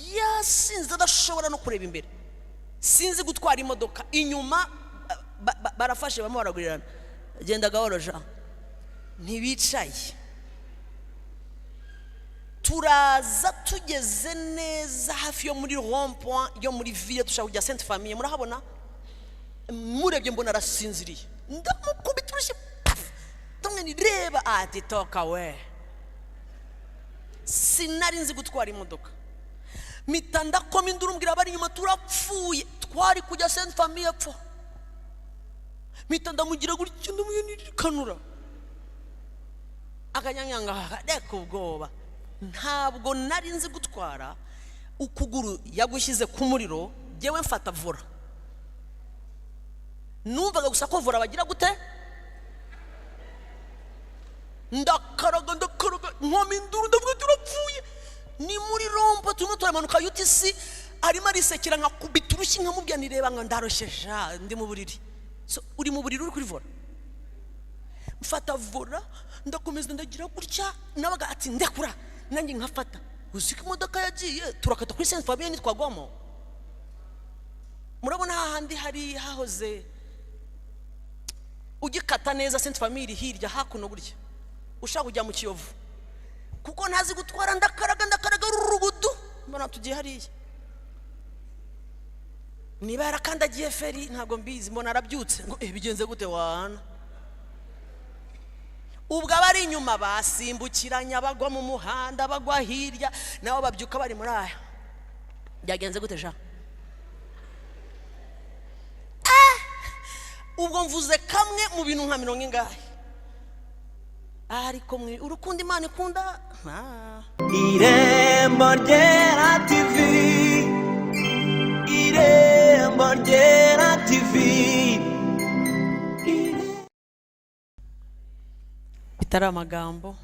Yasinze adashobora no kureba imbere. Sinzi gutwara imodoka inyuma, barafashe bamwe baragurirana, genda gahoro ja. Ntibicaye, turaza tugeze neza hafi yo muri rond point yo muri ville, dushaka kujya Sainte Famille, murahabona. Murebye mbona arasinziriye, ndamukubita urushyi, paf! Ndamwe ni reba, ati toka we. Sinari nzi gutwara imodoka, mpita ndakoma induru, mbwira abari inyuma turapfuye, twari kujya Sainte Famille pfo. Mpita ndamugira gutya, ndamwikanura akanyanyanga, reka ubwoba. Ntabwo nari nzi gutwara. Ukuguru yagushyize ku muriro, jyewe mfata volant. Numvaga gusa ko volant bagira gute, ndakaraga, ndakaraga, nkoma induru, ndavuga turapfuye. Ni muri rond-point, turimo turamanuka UTC, arimo arisekera, nkakubita urushyi, nkamubwira nireba nka ndarosheje ndi mu buriri. So, uri mu buriri uri kuri volant. Mfata volant, ndakomeza, ndagira gutya, nabaga ati ndekura, nanjye nkafata. Uzi ko imodoka yagiye, turakata kuri Sainte Famille, ntitwagwamo. Murabona hahandi hari hahoze, ugikata neza Sainte Famille iri hirya hakuno gutya, ushaka kujya mu Kiyovu. Kuko ntazi gutwara, ndakaraga, ndakaraga rurugudu, mbona tugiye hariya. Niba yarakandagiye feri ntabwo mbizi. Mbona arabyutse ngo eh, bigenze gute wana? Ubwo abari inyuma basimbukiranya, bagwa mu muhanda, bagwa hirya, nabo babyuka bari muri aya, byagenze gute ja? Ubwo mvuze kamwe mu bintu nka mirongo ingahe, ariko urukundo Imana ikunda. Irembo Ryera TV, Irembo Ryera TV. Bitari amagambo.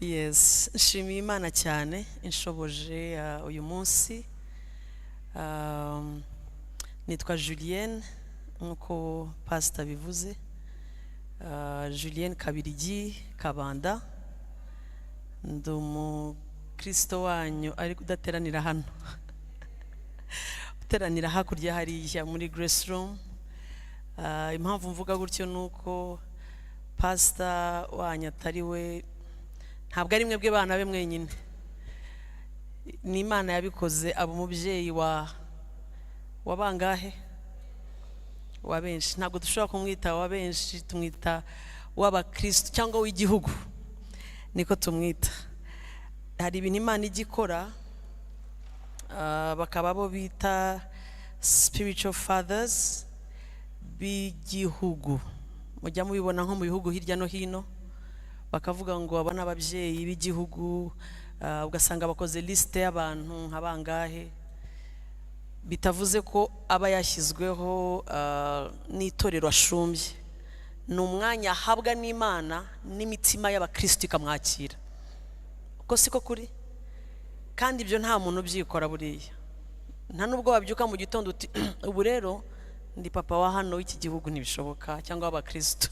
Yes, nshimiye Imana cyane inshoboje uyu munsi. Nitwa Julienne nk'uko pasita bivuze, Julienne Kabirigi Kabanda. Ndi umukristo wanyu ariko udateranira hano, uteranira hakurya hariya muri Grace Room. Impamvu mvuga gutyo ni uko pasita wanyu atari we, ntabwo ari mwebwe bana be mwenyine. Ni Imana yabikoze, aba umubyeyi wa bangahe? Wa benshi. Ntabwo dushobora kumwita wa benshi, tumwita w'abakristo cyangwa w'igihugu, niko tumwita. Hari ibintu Imana ijya ikora, bakaba bo bita spiritual fathers b'igihugu. Mujya mubibona nko mu bihugu hirya no hino, bakavuga ngo aba ni ababyeyi b'igihugu, ugasanga bakoze lisite y'abantu nka bangahe. Bitavuze ko aba yashyizweho n'itorero ashumbye, ni umwanya ahabwa n'Imana n'imitima y'abakristo ikamwakira. Uko siko kuri, kandi ibyo nta muntu ubyikora buriya. Nta nubwo wabyuka mu gitondo uti ubu rero ndi papa wa hano w'iki gihugu, ntibishoboka, cyangwa w'abakristo,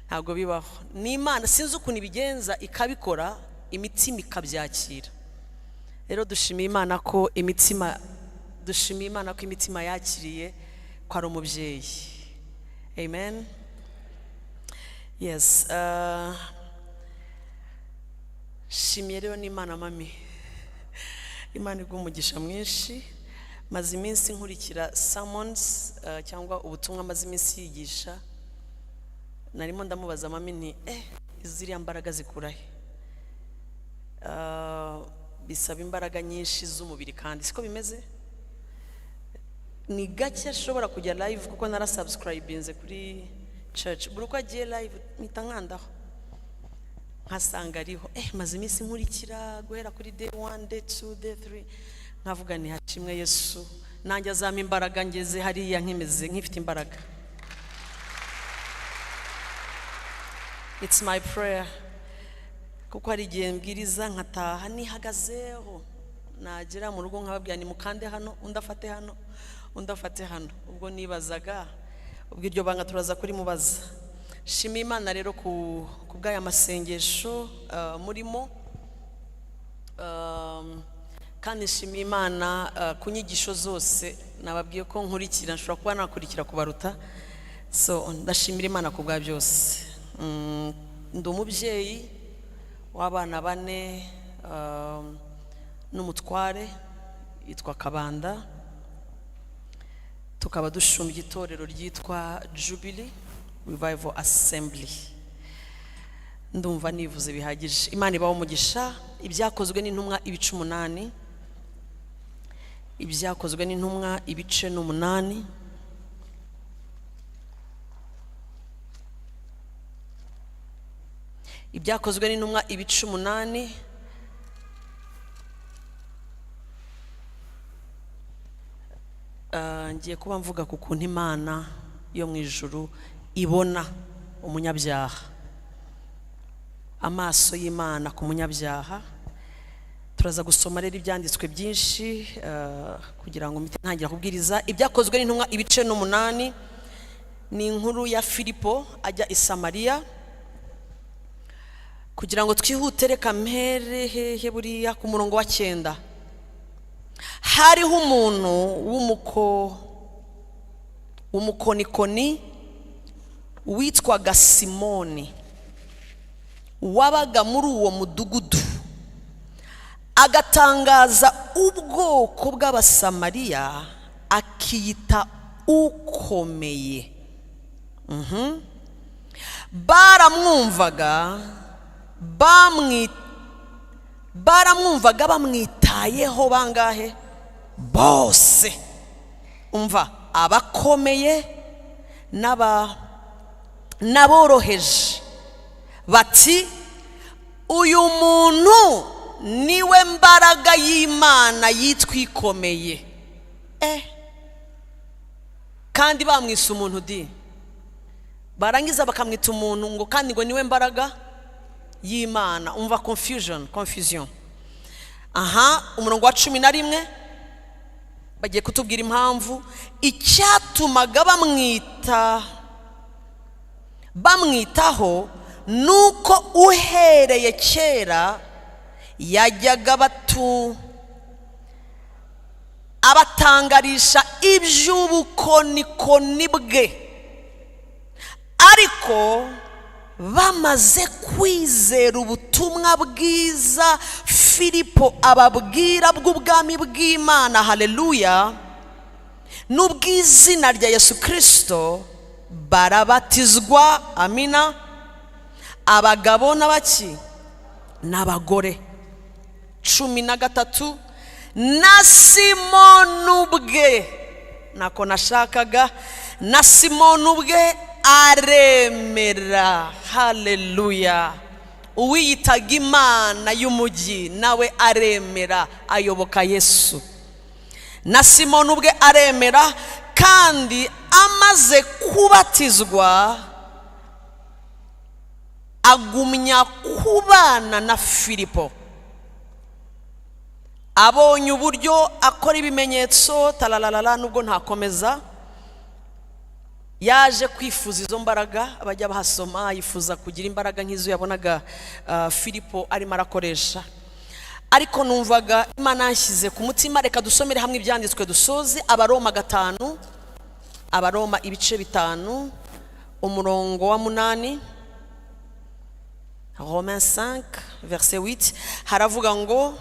ntabwo bibaho. Ni Imana, sinzi ukuntu ibigenza, ikabikora, imitima ikabyakira. Rero dushimiye Imana ko imitima yakiriye ko ari umubyeyi. Amen. Yes, shimiye rero n'Imana mami, Imana iguha umugisha mwinshi. Maze iminsi nkurikira sermons, cyangwa ubutumwa maze iminsi yigisha. Narimo ndamubaza mami nti eh, ziriya mbaraga zikura he? Bisaba imbaraga nyinshi z'umubiri, kandi siko bimeze. Ni gake ashobora kujya live, kuko narasubscribinze kuri church. Buri uko agiye live mpita nkandaho nkasanga ariho. Eh, maze iminsi nkurikira guhera kuri day one, day two, day three, nkavuga ni hashimwe Yesu, nanjye azampa imbaraga ngeze hariya nkimeze nk'ifite imbaraga. It's my prayer, kuko hari igihe mbwiriza nkataha nihagazeho, nagera mu rugo nkababwira ni mukande hano, undi afate hano, undi afate hano. Ubwo nibazaga, ubwo iryo banga turaza kurimubaza. Shima Imana rero ku bw'aya masengesho murimo. Kandi nshimiye Imana ku nyigisho zose nababwiye ko nkurikira, nshobora kuba nakurikira kubaruta. So ndashimira Imana ku bwa byose. Ndi umubyeyi w'abana bane, n'umutware yitwa Kabanda, tukaba dushumbye itorero ryitwa Jubilee Revival Assembly. Ndumva nivuze bihagije. Imana ibahe umugisha. Ibyakozwe n'intumwa ibice 8, ibyakozwe n'intumwa ibice 8. Ibyakozwe n'intumwa ibice 8. Ngiye kuba mvuga ku kuntu Imana yo mu ijuru ibona umunyabyaha, amaso y'Imana ku munyabyaha. Turaza gusoma rero ibyanditswe byinshi kugira ngo mpite ntangira kubwiriza. Ibyakozwe n'intumwa ibice 8 ni inkuru ya Filipo ajya i Samariya. Kugira ngo twihute reka mpere hehe buriya ku murongo wa 9. Hariho umuntu w'umukonikoni witwaga Simoni, wabaga muri uwo mudugudu, agatangaza ubwoko bw'Abasamariya, akiyita ukomeye. Baramwumvaga bamwitayeho bangahe bose. Umva, abakomeye n'aboroheje bati uyu muntu niwe mbaraga y'Imana yitwa ikomeye. Kandi bamwise umuntu di, barangiza bakamwita umuntu ngo kandi ngo niwe mbaraga y'Imana. Umva confusion. Aha umurongo wa 11 bagiye kutubwira impamvu icyatumaga bamwitaho nuko uhereye kera yajyaga abatangarisha iby'ubukonikoni bwe, ariko bamaze kwizera ubutumwa bwiza Filipo ababwira bw'ubwami bw'Imana, haleluya, n'ubw'izina rya Yesu Kristo, barabatizwa, amina, abagabo n'abaki n'abagore. 13 na Simoni ubwe, nako nashakaga, na Simoni ubwe aremera, haleluya. Uwiyitaga Imana y'umujyi nawe aremera, ayoboka Yesu. Na Simoni ubwe aremera, kandi amaze kubatizwa agumya kubana na Filipo. Abonye uburyo akora ibimenyetso talalalala, nubwo ntakomeza, yaje kwifuza izo mbaraga. Abajya bahasoma yifuza kugira imbaraga nk'izo yabonaga Filipo arimo arakoresha. Ariko numvaga Imana yanshyize ku mutima, reka dusomere hamwe ibyanditswe dusoze. Abaroma 5, Abaroma ibice 5, umurongo wa 8, Romains 5 verset 8, haravuga ngo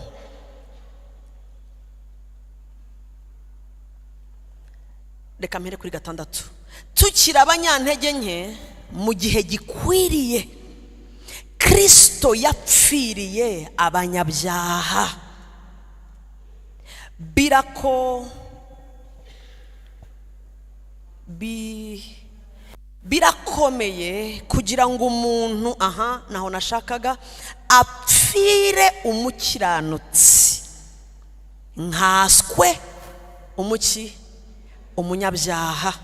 reka mpere kuri 6. Tukiri abanyantege nke mu gihe gikwiriye, Kristo yapfiriye abanyabyaha. Birakomeye kugira ngo umuntu, aha naho nashakaga, apfire umukiranutsi nkaswe umunyabyaha.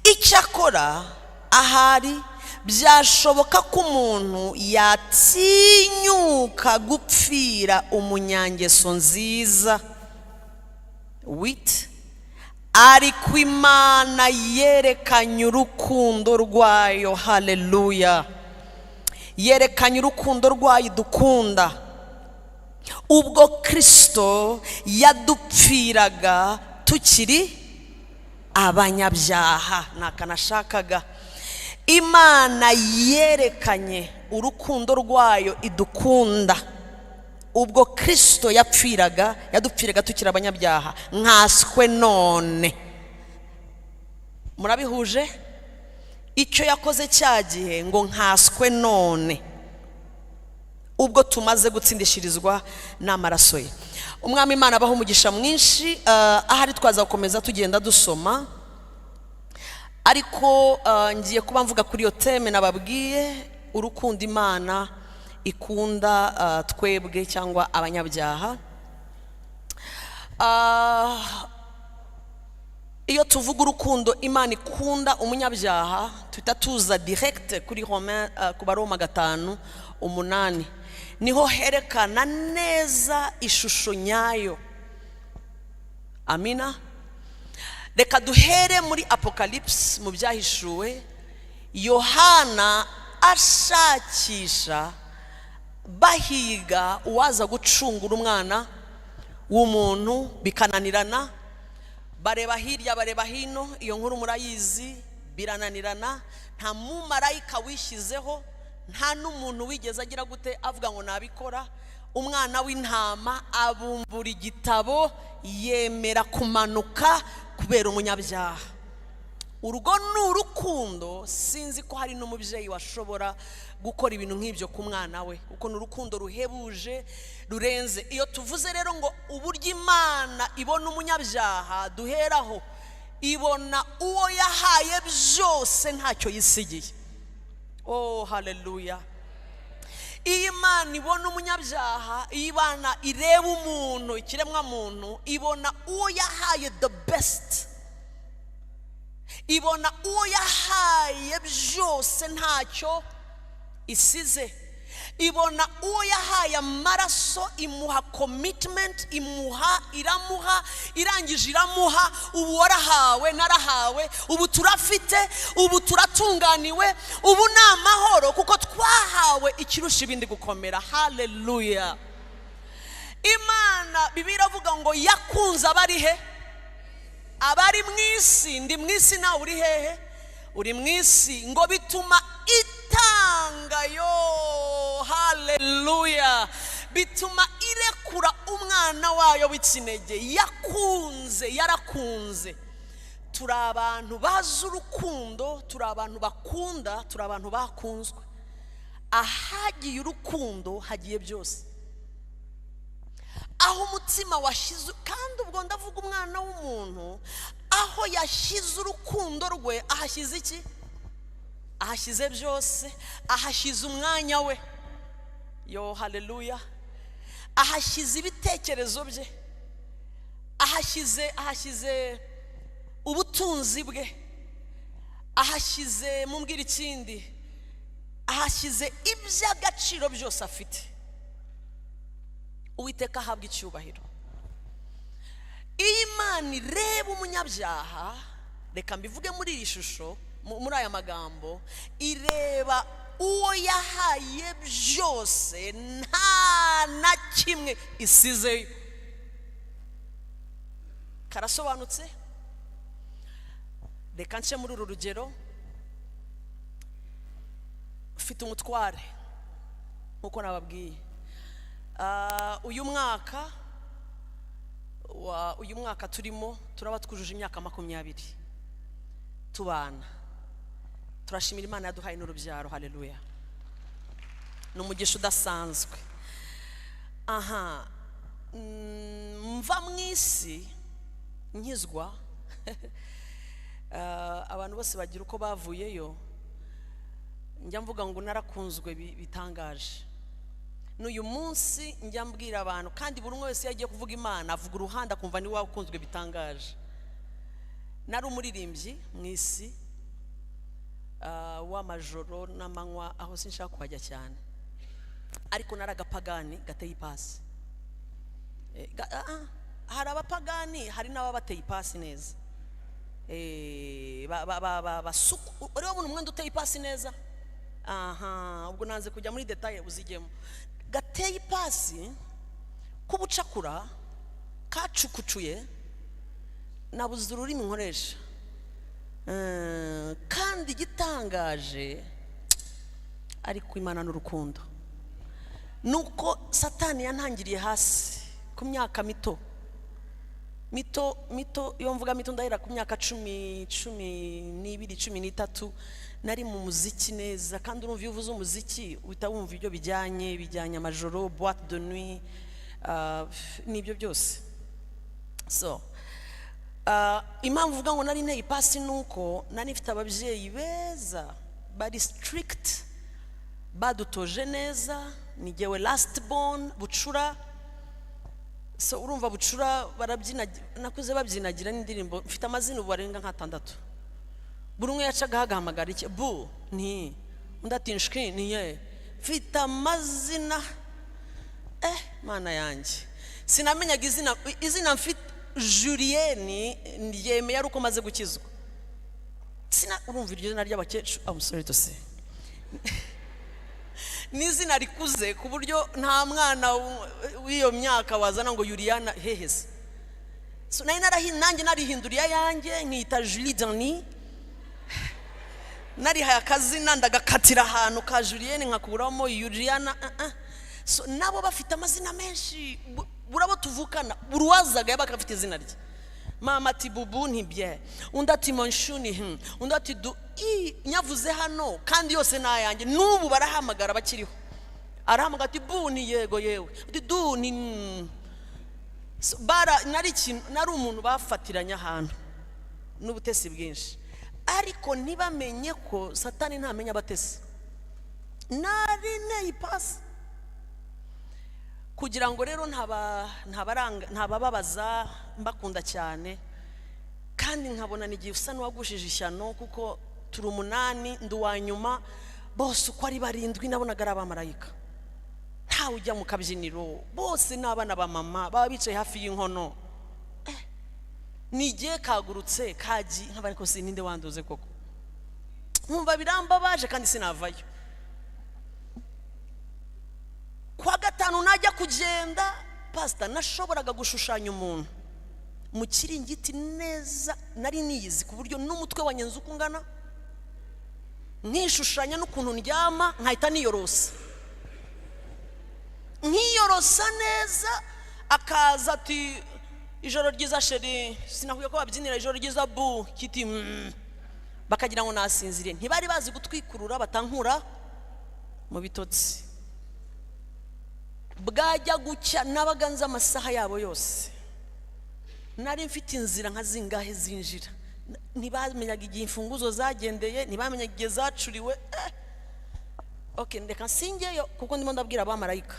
Icyakora ahari byashoboka ko umuntu yatinyuka gupfira umunyangeso nziza wit, ariko Imana yerekanye urukundo rwayo, haleluya, yerekanye urukundo rwayo idukunda. Ubwo Kristo yadupfiraga tukiri abanyabyaha, ntakanashakaga. Imana yerekanye urukundo rwayo idukunda ubwo Kristo yapfiraga, yadupfiraga tukiri abanyabyaha, nkaswe none. Murabihuje? Icyo yakoze cya gihe ngo nkaswe none ubwo tumaze gutsindishirizwa n'amaraso ye. Umwami Imana abaho umugisha mwinshi. Ahari twaza gukomeza tugenda dusoma, ariko ngiye kuba mvuga kuri iyo thème nababwiye, urukundo Imana ikunda twebwe cyangwa abanyabyaha. Iyo tuvuga urukundo Imana ikunda umunyabyaha, tuhita tuza direct kuri Romain, ku Baroma 5:8, niho herekana neza ishusho nyayo. Amina. Reka duhere muri Apocalypse, mu Byahishuwe. Yohana ashakisha, bahiga uwaza gucungura umwana w'umuntu, bikananirana. Bareba hirya, bareba hino, iyo nkuru murayizi, birananirana. Nta mumarayika wishyizeho, nta n'umuntu wigeze agira gute avuga ngo nabikora. Umwana w'intama abumbura igitabo, yemera kumanuka kubera umunyabyaha. Urwo ni urukundo. Sinzi ko hari n'umubyeyi washobora gukora ibintu nk'ibyo ku mwana we, kuko ni urukundo ruhebuje, rurenze. Iyo tuvuze rero ngo uburyo Imana ibona umunyabyaha, duheraho ibona uwo yahaye byose, ntacyo yisigiye. Oh, haleluya! Iyo Imana ibona umunyabyaha, iyo Imana ireba umuntu, ikiremwa muntu, ibona uwo yahaye the best, ibona uwo yahaye byose ntacyo isize, ibona uwo yahaye amaraso, imuha commitment, imuha, iramuha, irangije iramuha. Ubu warahawe, narahawe, ubu turafite, ubu turatunganiwe, ubu ni amahoro kuko twahawe ikirusha ibindi gukomera. Haleluya! Imana, Bibiliya iravuga ngo yakunze abari he? Abari mu isi. Ndi mu isi, nawe uri hehe? Uri mu isi. Ngo bituma itanga yo, haleluya, bituma irekura umwana wayo w'ikinege yakunze, yarakunze. Turi abantu bazi urukundo, turi abantu bakunda, turi abantu bakunzwe. Ahagiye urukundo hagiye byose. Aho umutima washyize, kandi ubwo ndavuga umwana w'umuntu, aho yashyize urukundo rwe, ahashyize iki? Ahashyize byose, ahashyize umwanya we. Yo, haleluya! Ahashyize ibitekerezo bye, ahashyize ubutunzi bwe, ahashyize, mumbwira ikindi, ahashyize iby'agaciro byose afite. Uwiteka ahabwa icyubahiro. Iyo Imana ireba umunyabyaha, reka mbivuge muri iyi shusho, muri aya magambo, ireba uwo yahaye byose, nta na kimwe isizeyo. Karasobanutse? Reka nce muri uru rugero. Mfite umutware, nk'uko nababwiye. Uyu mwaka turimo turaba twujuje imyaka 20 tubana. Turashimira Imana yaduhaye n'urubyaro. Haleluya! Ni umugisha udasanzwe. Aha mva mu isi nkizwa. Abantu bose bagira uko bavuyeyo. Njya mvuga ngo narakunzwe bitangaje. N'uyu munsi njya mbwira abantu, kandi buri umwe wese iyo agiye kuvuga Imana avuga uruhande akumva ni wowe ukunzwe bitangaje. Nari umuririmbyi mu isi w'amajoro n'amanywa, aho sinshaka kuhajya cyane, ariko nari agapagani gateye ipasi. Hari abapagani, hari n'ababa bateye ipasi neza. Basuku, ureba umwenda uteye ipasi neza. Aha ubwo nanze kujya muri détails, uzigemo. Gateye ipasi. K'ubucakura kacukucuye, nabuze ururimi nkoresha. Kandi igitangaje ariko Imana n'urukundo, nuko Satani yantangiriye hasi ku myaka mito mito mito. Iyo mvuga mito ndahera ku myaka 10, 12, 13. Nari mu muziki neza, kandi urumva iyo uvuze umuziki uhita wumva ibyo bijyanye amajoro, boîte de nuit, n'ibyo byose. So impamvu uvuga ngo nari nteye ipasi ni uko nari mfite ababyeyi beza bari strict, badutoje neza. Ni jyewe last born, bucura. So urumva bucura barabyina, nakuze babyinagira n'indirimbo. Mfite amazina ubu arenga nk'atandatu. Buri umwe yacaga agahamagara iki bu nti, undi ati nshwi ni ye. Mfite amazina, mana yanjye, sinamenyaga izina mfite. Julienne ryemeye ari uko maze gukizwa. Sina urumva iryo zina ry'abakecuru, I'm sorry to say, ni izina rikuze ku buryo nta mwana w'iyo myaka wazana ngo Yuriyana hehese. So nari nanjye narihinduriye ayanjye, nkita Julie Dani. Narihaye akazina ndagakatira ahantu ka Julienne, nkakuramo Yuriyana. So nabo bafite amazina menshi, burabo tuvukana, buri uwazaga yabaga afite izina rye. Mama ati bubu ntibye, undi ati monshuni, undi ati du i nyavuze hano, kandi yose ni ayanjye. N'ubu barahamagara bakiriho, arahamagara ati bu ni yego yewe, ati du ni. So, bara nari ikintu, nari umuntu bafatiranye ahantu n'ubutesi bwinshi, ariko ntibamenye ko Satani ntamenya abatesi. Nari nteye ipasi kugira ngo rero ntabababaza, mbakunda cyane, kandi nkabona ni igihe usa n'uwagushije ishyano, kuko turi 8, ndi uwa nyuma. Bose uko ari 7 nabonaga ari abamarayika, ntawe ujya mu kabyiniro, bose ni abana ba mama, baba bicaye hafi y'inkono. Ni igihe kagurutse kagi nk'aba, ariko si ninde wanduze koko? Nkumva birambabaje kandi sinavayo. Kwa gatanu najya kugenda, pasita, nashoboraga gushushanya umuntu mu kiringiti neza, nari niyizi ku buryo n'umutwe wa nyenzi uko ungana, nkishushanya n'ukuntu ndyama, nkahita niyorosa, nkiyorosa neza. Akaza ati ijoro ryiza chéri, sinakwiye ko babyinira ijoro ryiza bu kiti, bakagira ngo nasinziriye. Ntibari bazi gutwikurura batankura mu bitotsi. Bwajya gucya nabaga nzi amasaha yabo yose, nari mfite inzira nka zingahe zinjira. Ntibamenyaga igihe imfunguzo zagendeye, ntibamenyaga igihe zacuriwe. Okay, reka nsingeyo kuko ndimo ndabwira abamarayika,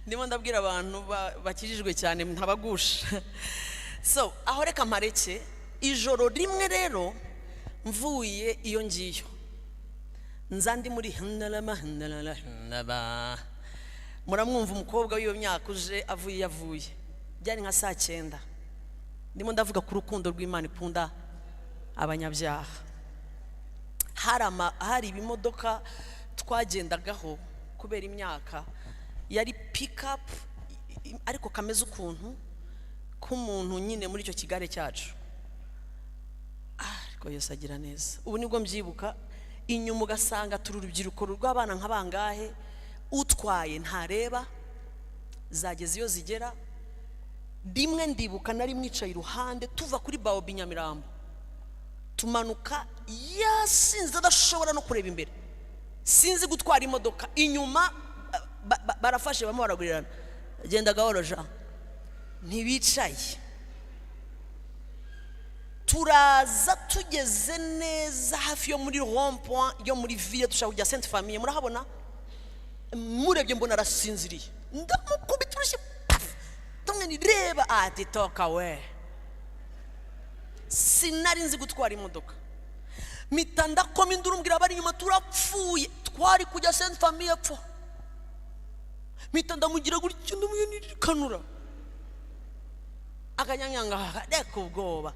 ndimo ndabwira abantu bakijijwe cyane, ntabagusha. So aho reka mpareke. Ijoro rimwe rero mvuye iyo ngiyo, nza ndi muri handalama handalala handaba, muramwumva umukobwa w'iyo myaka uje avuye iyo avuye, byari nka saa 9. Ndimo ndavuga ku rukundo rw'Imana ikunda abanyabyaha. Hari ibimodoka twagendagaho kubera imyaka, yari pick-up ariko kameze ukuntu k'umuntu nyine muri icyo kigare cyacu. Ariko Yesu agira neza. Ubu nibwo mbyibuka, inyuma ugasanga turi urubyiruko rw'abana nka bangahe, utwaye ntareba zageze iyo zigera. Rimwe ndibuka nari mwicaye iruhande, tuva kuri Baobi Nyamirambo tumanuka, yasinze adashobora no kureba imbere, sinzi gutwara imodoka, inyuma barafashe bamwe baragurirana, genda gahoro Jean, ntibicaye. Turaza tugeze neza hafi yo muri rond point yo muri ville, dushaka kujya Sainte Famille, murahabona. Murebye mbona arasinziriye, ndamukubita urushyi, tumwe ni reba, ati toka we. Sinari nzi gutwara imodoka, mpita ndakoma induru mbwira abari inyuma turapfuye, twari kujya Sainte Famille pfo. Mpita ndamugira gutya, ndamwikanura akanyanyanga, reka ubwoba.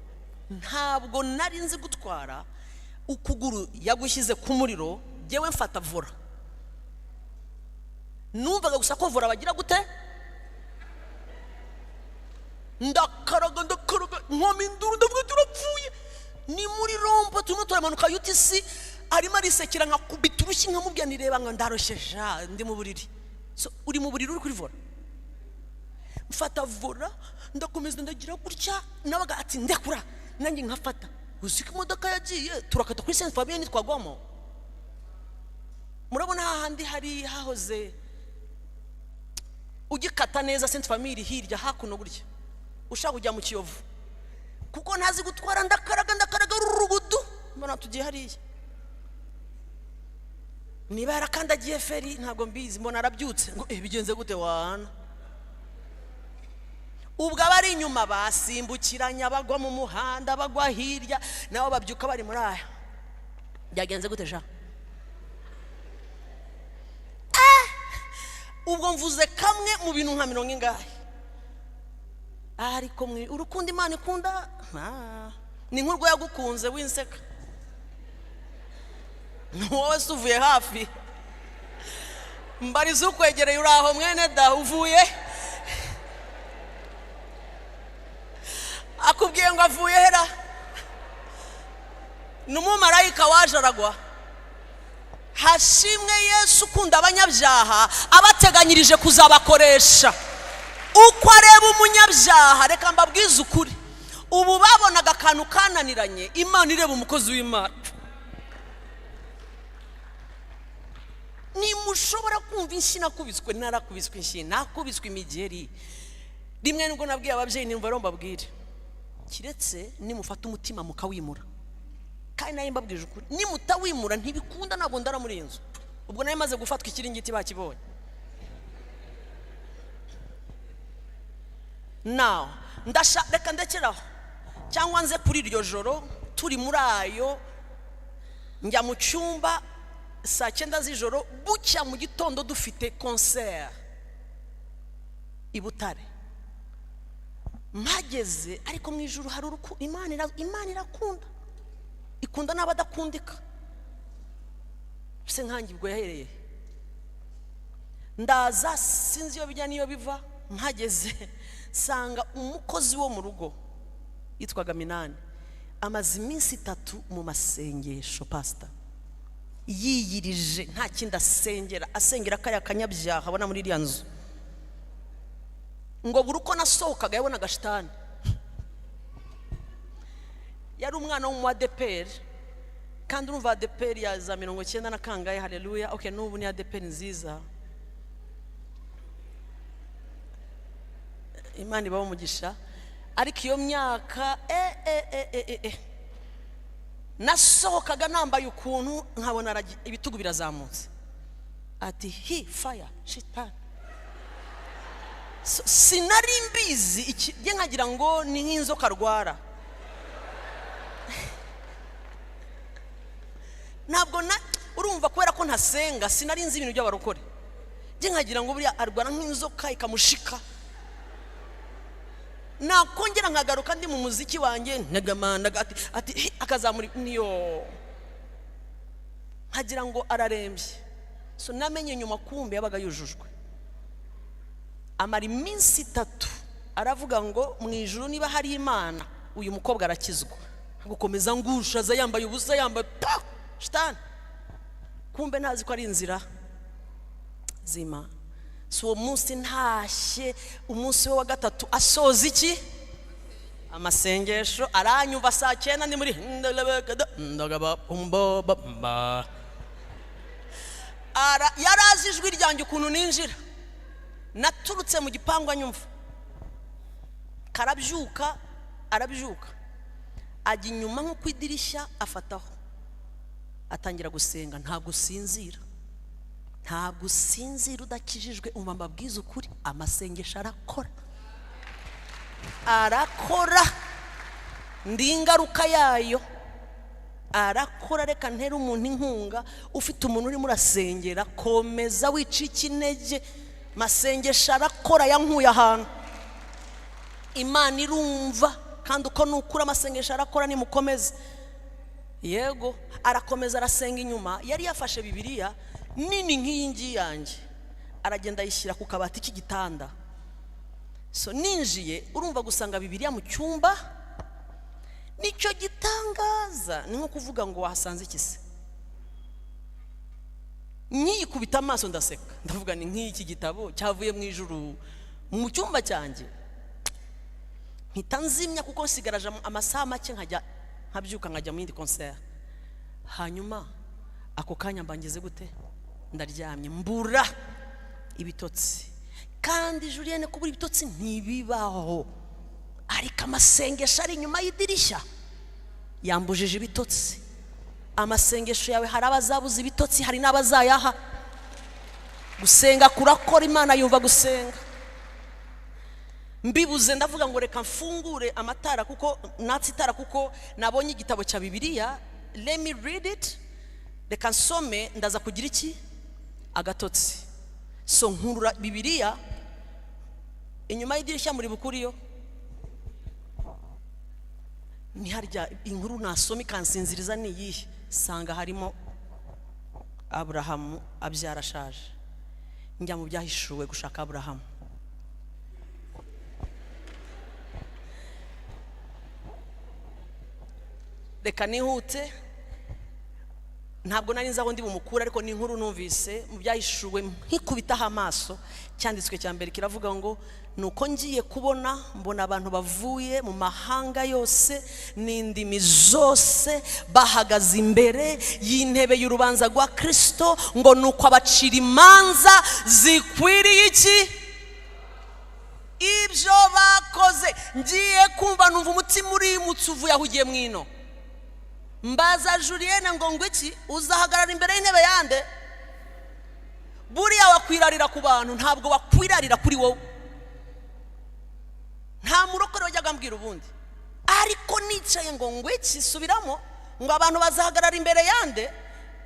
Ntabwo nari nzi gutwara, ukuguru yagushyize ku muriro, jyewe mfata vora. Numvaga gusa ko volant bagira gute. Ndakaraga, ndakaraga, nkoma induru, ndavuga: "Turapfuye!" Ni muri rond-point, turimo turamanuka UTC, arimo arisekera, nkakubita urushyi, nkamubwira nireba ngo ndarosheja ndi mu buriri. So, uri mu buriri, uri kuri volant. Mfata volant, ndakomeza, ndagira gutya, nabaga ati: "Ndekura." Nanjye nkafata. Uzi ko imodoka yagiye, turakata kuri Saint Fabien, twagwamo. Murabona hahandi hari hahoze, ugikata neza Saint Famille hirya hakuno gutya, ushaka kujya mu Kiyovu. Kuko ntazi gutwara, ndakaraga, ndakaraga rurugudu, mbona tugiye hariya. Niba yarakandagiye feri ntabwo mbizi. Mbona arabyutse ngo: "Eh, bigenze gute wana?" Ubwo abari inyuma basimbukiranya, bagwa mu muhanda, bagwa hirya, nabo babyuka bari muri aya: "Byagenze gute ja?" Ubwo mvuze kamwe mu bintu nka mirongo ingahe. Ariko urukundo Imana ikunda, ni nk'urwo yagukunze winseka. Wowe se uvuye hafi? Mbariza ukwegereye: uri aho mwene da, uvuye? Akubwiye ngo avuye hera? Ni umumarayika waje aragwa. Hashimwe Yesu ukunda abanyabyaha, abateganyirije kuzabakoresha. Uko areba umunyabyaha, reka mbabwize ukuri, ubu babonaga akantu kananiranye, Imana ireba umukozi w'Imana. Ntimushobora kumva inshyi nakubiswe. Narakubiswe inshyi, nakubiswe imigeri. Rimwe nibwo nabwiye ababyeyi, nimva rero mbabwire, kiretse nimufata umutima mukawimura, kandi nayo mbabwije ukuri, nimutawimura ntibikunda, ntabwo ndara muri iyi nzu. Ubwo nayo maze gufatwa ikiringiti bakibonye. Nawe ndasha, reka ndekeraho cyangwa nze kuri iryo joro turi muri ayo. Njya mu cyumba saa 9 z'ijoro, bucya mu gitondo dufite concert i Butare. Mpageze, ariko mu ijuru hari uruku. Imana irakunda, ikunda n'abadakundika. Se nkange ubwo yahereye, ndaza, sinzi iyo bijya n'iyo biva. Mpageze nsanga umukozi wo mu rugo yitwaga Minani, amaze iminsi 3 mu masengesho, pasita, yiyirije, nta kindi asengera, asengera kariya kanyabyaha abona muri iriya nzu. Ngo buri uko nasohokaga yabonaga shitani. Yari umwana wo mu ADEPR, kandi urumva ADEPR ya za 90 na kangahe. Haleluya! Okay, n'ubu ni ADEPR nziza, Imana ibaho umugisha. Ariko iyo myaka nasohokaga nambaye ukuntu, nkabona ibitugu birazamutse, ati: "Hi fire shitani." Sinari mbizi iki, nkagira ngo ni nk'inzoka arwara. Ntabwo na urumva, kubera ko ntasenga, sinari nzi ibintu by'abarokore. Njye nkagira ngo buriya arwara nk'inzoka ikamushika. Nakongera nkagaruka ndi mu muziki wanjye, ntegamana ati ati akazamura niyo, nkagira ngo ararembye. So namenye nyuma, kumbe yabaga yujujwe. Amara iminsi 3 aravuga ngo mu ijuru niba hari Imana, uyu mukobwa arakizwa. Gukomeza ngushaza, yambaye ubusa, yambaye pa shitani, kumbe ntazi ko ari inzira z'Imana. Si uwo munsi ntashye, umunsi we wa gatatu asoza iki amasengesho, aranyumva saa 9 ndi muri yari azi ijwi ryanjye ukuntu ninjira. Naturutse mu gipangu anyumva, karabyuka, arabyuka ajya inyuma nko ku idirishya, afataho, atangira gusenga. Ntabwo usinzira, ntabwo usinzira udakijijwe. Umva mbabwize ukuri, amasengesho arakora, arakora. Ndi ingaruka yayo, arakora. Reka ntere umuntu inkunga, ufite umuntu urimo urasengera, komeza wicike intege, masengesho arakora. Yankuye ahantu, Imana irumva, kandi uko nukura amasengesho arakora, nimukomeze. Yego, arakomeza arasenga. Inyuma yari yafashe Bibiliya nini nk'iyi ngiyi yanjye, Aragenda ayishyira ku kabati k'igitanda. So ninjiye, urumva gusanga Bibiliya mu cyumba nicyo gitangaza, ni nko kuvuga ngo wahasanze iki se? Nkiyikubita amaso ndaseka, ndavuga ni nk'iki gitabo cyavuye mu ijuru mu cyumba cyanjye. Mpita nzimya kuko nsigaraje amasaha make nkajya nkabyuka nkajya mu yindi concert. Hanyuma ako kanya mbangeze gute, ndaryamye mbura ibitotsi. Kandi Julienne, kubura ibitotsi ntibibaho, ariko amasengesho ari inyuma y'idirishya yambujije ibitotsi. Amasengesho yawe hari abazabuza ibitotsi, hari n'abazayaha. Gusenga kurakora, Imana yumva gusenga. Mbibuze ndavuga ngo reka mfungure amatara kuko natse itara, kuko nabonye igitabo cya Bibiliya, let me read it, reka nsome ndaza kugira iki agatotsi. So nkurura Bibiliya inyuma y'idirishya, muri bukuriyo ntiharya inkuru nasoma ikansinziriza ni iyihe? Sanga harimo Aburahamu abyara ashaje. Njya mu byahishuwe gushaka Aburahamu. Reka nihute, ntabwo nari nzi aho ndi bumukure, ariko ni inkuru numvise mu byahishuwe nkikubitaho amaso. Cyanditswe cya mbere kiravuga ngo nuko ngiye kubona mbona abantu bavuye mu mahanga yose n'indimi zose bahagaze imbere y'intebe y'urubanza rwa Kristo, ngo nuko abacira imanza zikwiriye iki? Ibyo bakoze. Ngiye kumva numva umutima urimutse uvuye aho ugiye mwino. Mbaza Julienne ngo ngwiki, uzahagarara imbere y'intebe yande? Buriya wakwirarira ku bantu, ntabwo wakwirarira kuri wowe. Nta murokore wajyaga ambwira ubundi, ariko nicaye ngo ngwiki, subiramo ngo abantu bazahagarara imbere yande,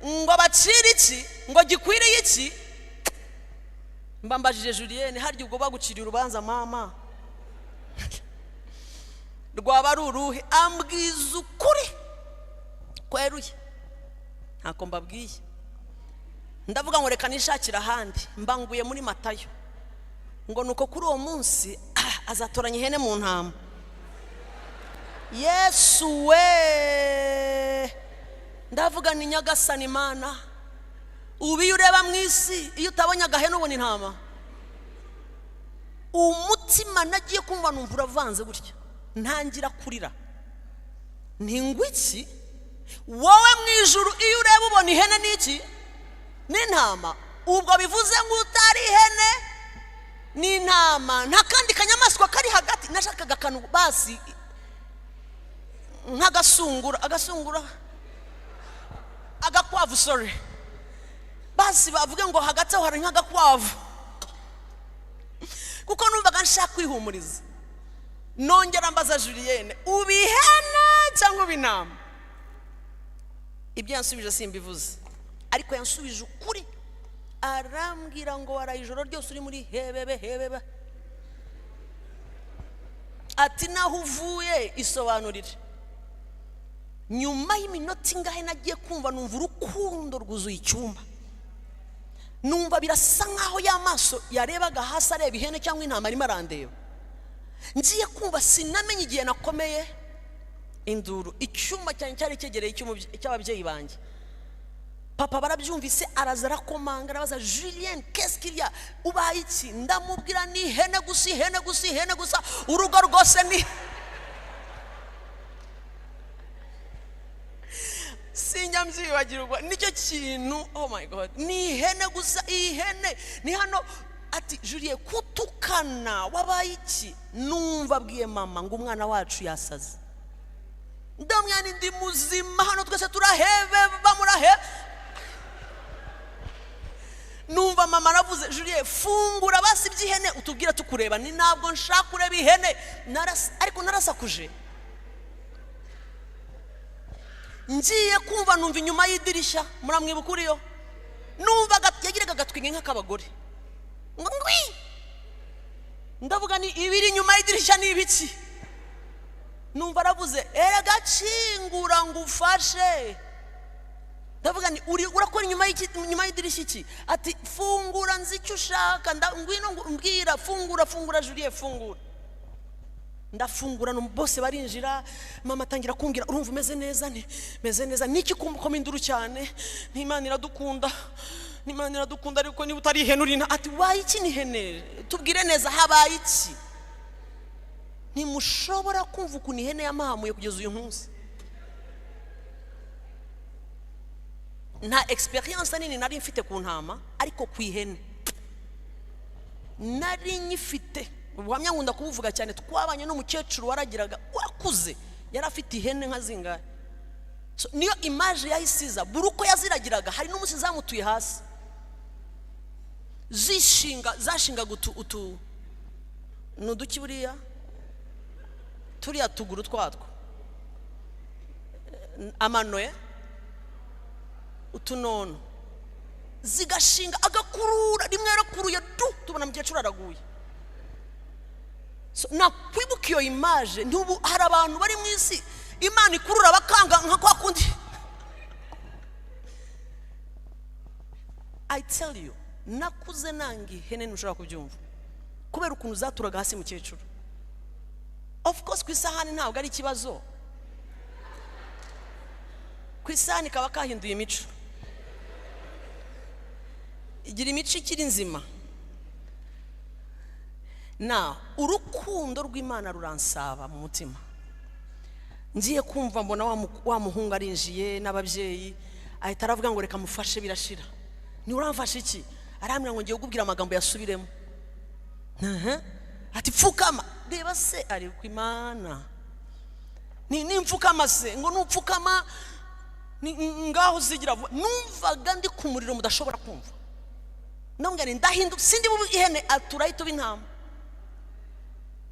ngo bacire iki, ngo gikwiriye iki? Mbambajije Julienne, harya ubwo baguciriye urubanza mama rwaba ari uruhe? Ambwiza ukuri kweruye, ntako mbabwiye. Ndavuga ngo reka nishakira ahandi. Mbanguye muri Matayo ngo nuko kuri uwo munsi azatoranya ihene mu ntama. Yesu we, ndavuga ni Nyagasani Imana, ubu iyo ureba mu isi, iyo utabonye agahene ubona intama. Umutima nagiye kumva numva uravanze gutya, ntangira kurira. Ntingwiki, wowe mu ijuru iyo ureba ubona ihene n'iki n'intama, ubwo bivuze ngo utari ihene n'intama, nta kandi kanyamaswa kari hagati. Nashakaga akantu basi nk'agasungura, agasungura, agakwavu, sorry, basi bavuge ngo hagati aho hari nk'agakwavu, kuko numvaga nshaka kwihumuriza. Nongera mbaza Julienne, uba ihene cyangwa uba intama? Ibyo yansubije simbivuze, ariko yansubije ukuri. Arambwira ngo waraye ijoro ryose uri muri hebebe hebebe, ati naho uvuye isobanurire. Nyuma y'iminota ingahe nagiye kumva numva urukundo rwuzuye icyumba, numva birasa nkaho ya maso yarebaga hasi areba ihene cyangwa intama arimo arandeba. Ngiye kumva sinamenye igihe nakomeye induru. Icyumba cyanjye cyari cyegereye icy'ababyeyi banjye. Papa barabyumvise, araza arakomanga, arabaza Julienne, qu'est-ce qu'il y a? Ubaye iki? Ndamubwira ni ihene gusa, ihene gusa, ihene gusa, urugo rwose ni sinjya mbyibagirwa nicyo kintu. Oh my God, ni ihene gusa, ihene ni hano. Ati Julienne, kutukana wabaye iki? Numva abwiye mama ngo umwana wacu yasaze. Ndamwana ndi muzima hano twese turahebe, murahe. Numva mama aravuze, Julienne fungura basi iby'ihene utubwira tukureba. Ni ntabwo nshaka kureba ihene, ariko narasakuje. Ngiye kumva numva inyuma y'idirishya, muramwibuka uriyo, numva yagiraga agatwenge nk'akabagore, ngwi. Ndavuga ni ibiri inyuma y'idirishya ni ibiki? Numva aravuze, erega kingura ngufashe. Ndavuga nti uri urakora inyuma y'iki, inyuma y'idirishya iki? Ati fungura, nzi icyo ushaka, ngwino mbwira, fungura, fungura Julie, fungura. Ndafungura, bose barinjira. Mama atangira kumbwira, urumva umeze neza? Nti meze neza. Niki kumukoma induru cyane? N'Imana iradukunda, n'Imana iradukunda, ariko niba utari ihene uri inta. Ati waye iki? Ni ihene, tubwire neza habaye iki? Ntimushobora kumva ukuntu ihene yamahamuye kugeza uyu munsi. Nta experience nini nari mfite ku ntama, ariko ku ihene nari nyifite. Ubuhamya nkunda kubuvuga cyane. Twabanye n'umukecuru waragiraga wakuze, yari afite ihene nka zingahe. So, niyo image yahisiza buri uko yaziragiraga. Hari n'umunsi zamutuye hasi, zishinga, zashingaga utu ni uduki buriya turiya tuguru twatwo, amano, utunono, zigashinga agakurura. Rimwe yarakuruye du, tubona mukecuru araguye. So, nakwibuka iyo image. Ntubu hari abantu bari mu isi Imana ikurura bakanga nka kwa kundi. I tell you, nakuze nanga ihene, ntushobora kubyumva, kubera ukuntu zaturaga hasi mukecuru. Of course ku isahani ntabwo ari ikibazo, ku isahani kaba kahinduye imico, igira imico ikiri nzima. Na urukundo rw'Imana ruransaba mu mutima. Ngiye kumva mbona wa muhungu arinjiye n'ababyeyi, ahita aravuga ngo reka mufashe birashira. Ni uramfashe iki? Arambwira ngo ngiye kukubwira amagambo yasubiremo. Ati pfukama. Reba se ari ku Imana. Ni nimfukama se ngo nupfukama ngaho zigira vuba. Numvaga ndi ku muriro mudashobora kumva. Ndamubwira nti ndahinduka, sindi bube ihene, aturahita uba intama.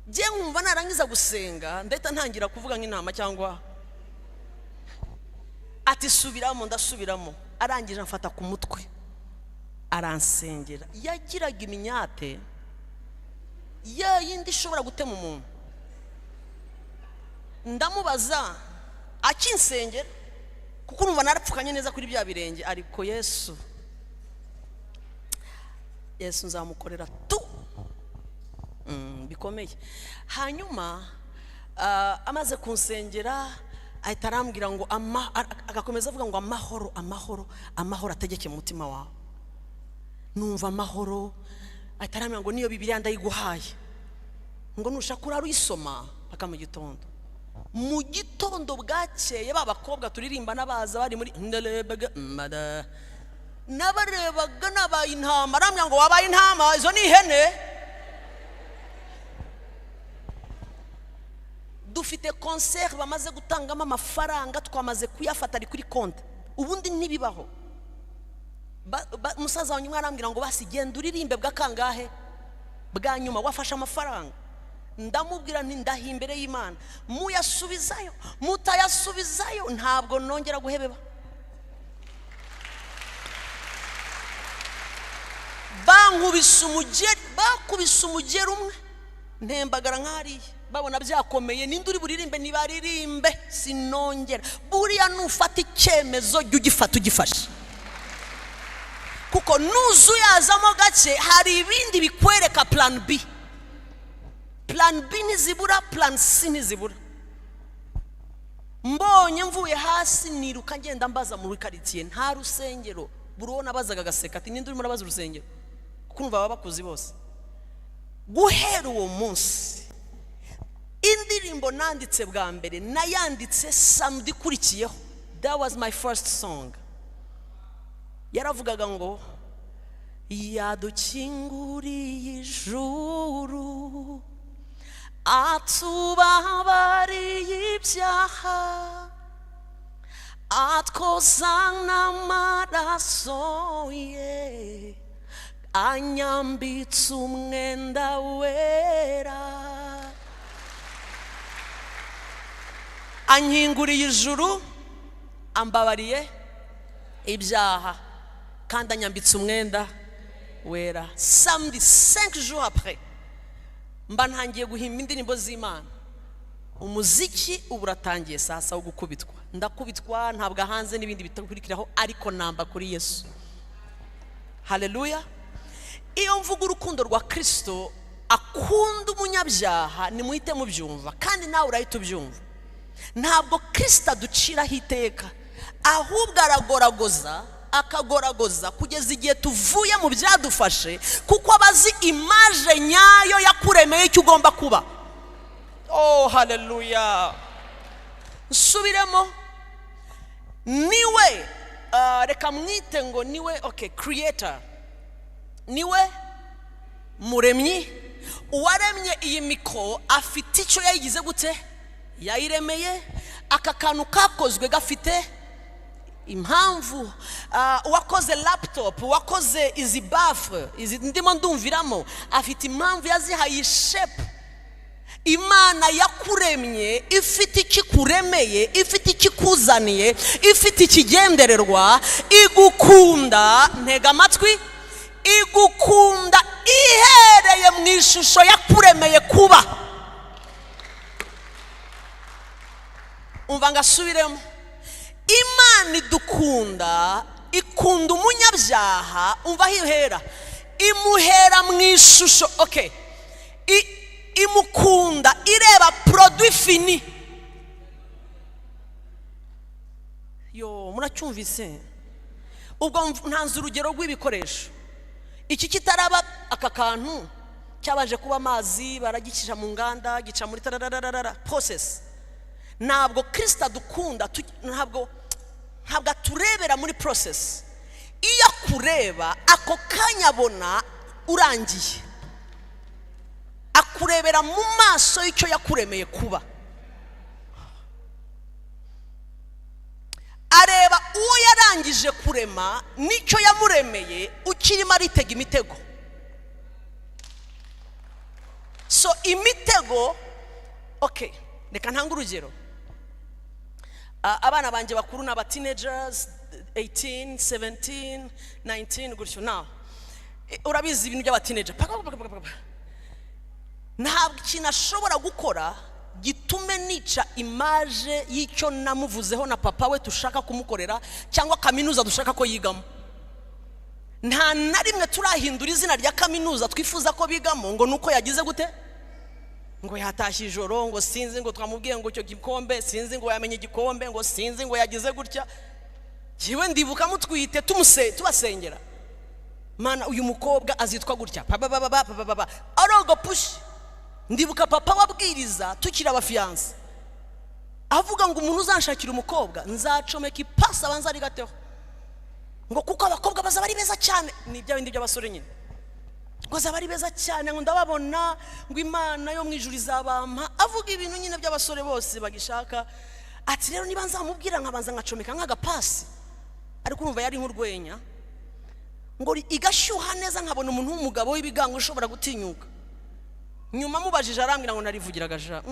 Njye nkumva narangiza gusenga ndahita ntangira kuvuga nk'intama cyangwa. Ati subiramo, ndasubiramo. Arangije amfata ku mutwe aransengera. Yagiraga iminyate ya yindi ishobora gutema umuntu. Ndamubaza akinsengera, kuko urumva narapfukanye neza kuri bya birenge, ariko Yesu, Yesu nzamukorera tu bikomeye. Hanyuma amaze kunsengera ahita arambwira ngo agakomeza avuga ngo amahoro, amahoro, amahoro ategeke mu mutima wawe. Numva amahoro. Ahita arambwira ngo niyo Bibiliya ndayiguhaye, ngo nushaka urara uyisoma paka mu gitondo. Mu gitondo bwakeye ba bakobwa turirimba n'abaza bari muri ndelebega mada, nabarebaga nabaye intama. Arambwira ngo wabaye intama, izo ni ihene. Dufite concert bamaze gutangamo amafaranga, twamaze kuyafata ari kuri konti, ubundi ntibibaho. Musaza wanjye umwe arambwira ngo basi genda uririmbe bwa kangahe bwa nyuma wafashe amafaranga. Ndamubwira nti ndahi imbere y'Imana, muyasubizayo mutayasubizayo ntabwo nongera guhebeba. Bankubise umugeri, bakubise umugeri umwe ntembagara nk'hariya, babona byakomeye, ninde uri buririmbe? Nibaririmbe sinongera. Buriya nufata icyemezo jya ugifata ugifashe, kuko nuzuyazamo gake hari ibindi bikwereka plan B. Plan B ntizibura, plan C ntizibura. Mbonye mvuye hasi niruka ngenda mbaza muri karitsiye, nta rusengero. Buri uwo nabazaga agaseka ati ninde urimo urabaza urusengero, kuko urumva baba bakuzi bose. Guhera uwo munsi indirimbo nanditse bwa mbere nayanditse samedi ikurikiyeho. That was my first song. Yaravugaga ngo yadukinguriye ijuru, atubabariye ibyaha, atwoza n'amaraso ye, anyambitse umwenda wera. Ankinguriye ijuru, ambabariye ibyaha, kandi anyambitse umwenda wera. Samedi 5 jours après mba ntangiye guhimba indirimbo z'Imana. Umuziki ubu uratangiye sasa wo gukubitwa. Ndakubitwa, ntabwo hanze n'ibindi bitakurikiraho, ariko namba kuri Yesu. Haleluya! Iyo mvuga urukundo rwa Kirisito akunda umunyabyaha, nimuhite mubyumva, kandi nawe urahita ubyumva. Ntabwo Kirisito aduciraho iteka, ahubwo aragoragoza, akagoragoza kugeza igihe tuvuye mu byadufashe, kuko aba azi image nyayo yakuremeye, icyo ugomba kuba. Oh, haleluya! Nsubiremo, niwe reka mwite ngo niwe, okay, creator, niwe muremyi. Uwaremye iyi micro afite icyo yayigize gute, yayiremeye. Aka kantu kakozwe gafite impamvu. Uwakoze laptop, uwakoze izi baffle, izi ndimo ndumviramo, afite impamvu yazihaye ishape. Imana yakuremye ifite icyo ikuremeye, ifite icyo ikuzaniye, ifite ikigendererwa. Igukunda, ntega amatwi, igukunda ihereye mu ishusho yakuremeye kuba. Umva ngasubiremo, Imana idukunda, ikunda umunyabyaha. Umva aho ihera, imuhera mu ishusho, okay, imukunda ireba produit fini. Yo, muracyumvise? Ubwo ntanze urugero rw'ibikoresho. Iki kitaraba aka kantu cyabanje kuba amazi, baragicisha mu nganda, gica muri tarararara process. Ntabwo Kirisito adukunda, ntabwo aturebera muri process. Iyo akureba ako kanya abona urangiye, akurebera mu maso y'icyo yakuremeye kuba. Areba uwo yarangije kurema n'icyo yamuremeye, ukirimo aritega imitego. So imitego, okay, reka ntange urugero. Abana banjye bakuru ni aba teenagers, 18, 17, 19 gutyo. Now urabizi ibintu by'aba teenager, paka, paka, paka, paka. Ntabwo ikintu ashobora gukora gitume nica image y'icyo namuvuzeho na papa we dushaka kumukorera, cyangwa kaminuza dushaka ko yigamo. Nta na rimwe turahindura izina rya kaminuza twifuza ko bigamo ngo nuko yagize gute, ngo yatashye ijoro, ngo sinzi, ngo twamubwiye ngo icyo gikombe sinzi, ngo yamenye igikombe, ngo sinzi, ngo yagize gutya. Njyewe ndibuka mutwite, tubasengera, Mana uyu mukobwa azitwa gutya, pa, pa, pa, pa, pa, pa, pa, pa. Arogo push. Ndibuka papa wabwiriza tukiri abafiyanse avuga ngo umuntu uzanshakira umukobwa nzacomeka ipasi abanza arigateho, ngo kuko abakobwa bazaba ari beza cyane. Ni bya bindi by'abasore nyine, ngo azaba ari beza cyane, ngo ndababona, ngo Imana yo mu ijuru izabampa. Avuga ibintu nyine by'abasore bose bagishaka. Ati rero niba nzamubwira nkabanza nkacomeka nk'agapasi, ariko urumva yari nk'urwenya, ngo igashyuha neza nkabona umuntu w'umugabo w'ibigango ushobora gutinyuka. Nyuma mubajije arambwira ngo narivugiraga ja.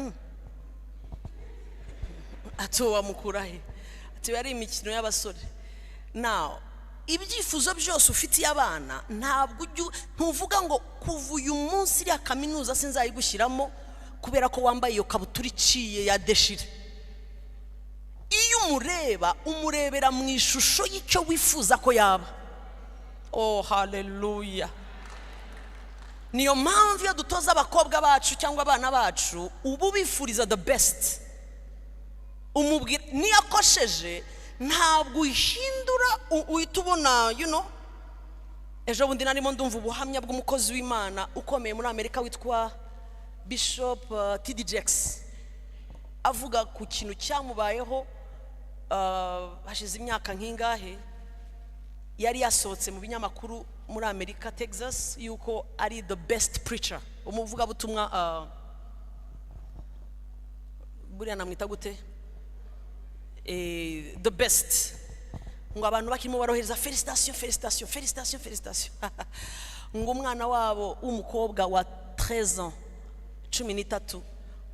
Ati uwo wamukura he? Ati yari imikino y'abasore. Now ibyifuzo byose ufitiye abana, ntabwo ujya ntuvuga ngo kuva uyu munsi iriya kaminuza sinzayigushyiramo kubera ko wambaye iyo kabutura iciye ya déchiré. Iyo umureba, umurebera mu ishusho y'icyo wifuza ko yaba. Oh, haleluya! Niyo mpamvu iyo dutoza abakobwa bacu cyangwa abana bacu, ubu bifuriza the best. Umubwira niyo akosheje, ntabwo uhindura, uhita ubona. Ejo bundi narimo ndumva ubuhamya bw'umukozi w'Imana ukomeye muri Amerika witwa Bishop T.D. Jakes, avuga ku kintu cyamubayeho hashize imyaka nk'ingahe. Yari yasohotse mu binyamakuru muri Amerika, Texas, yuko ari the best preacher, umuvugabutumwa, buriya namwita gute, the best. Ngo abantu bakirimo barohereza félicitation, félicitation, félicitation, félicitation, ngo umwana wabo w'umukobwa wa 13 ans, 13,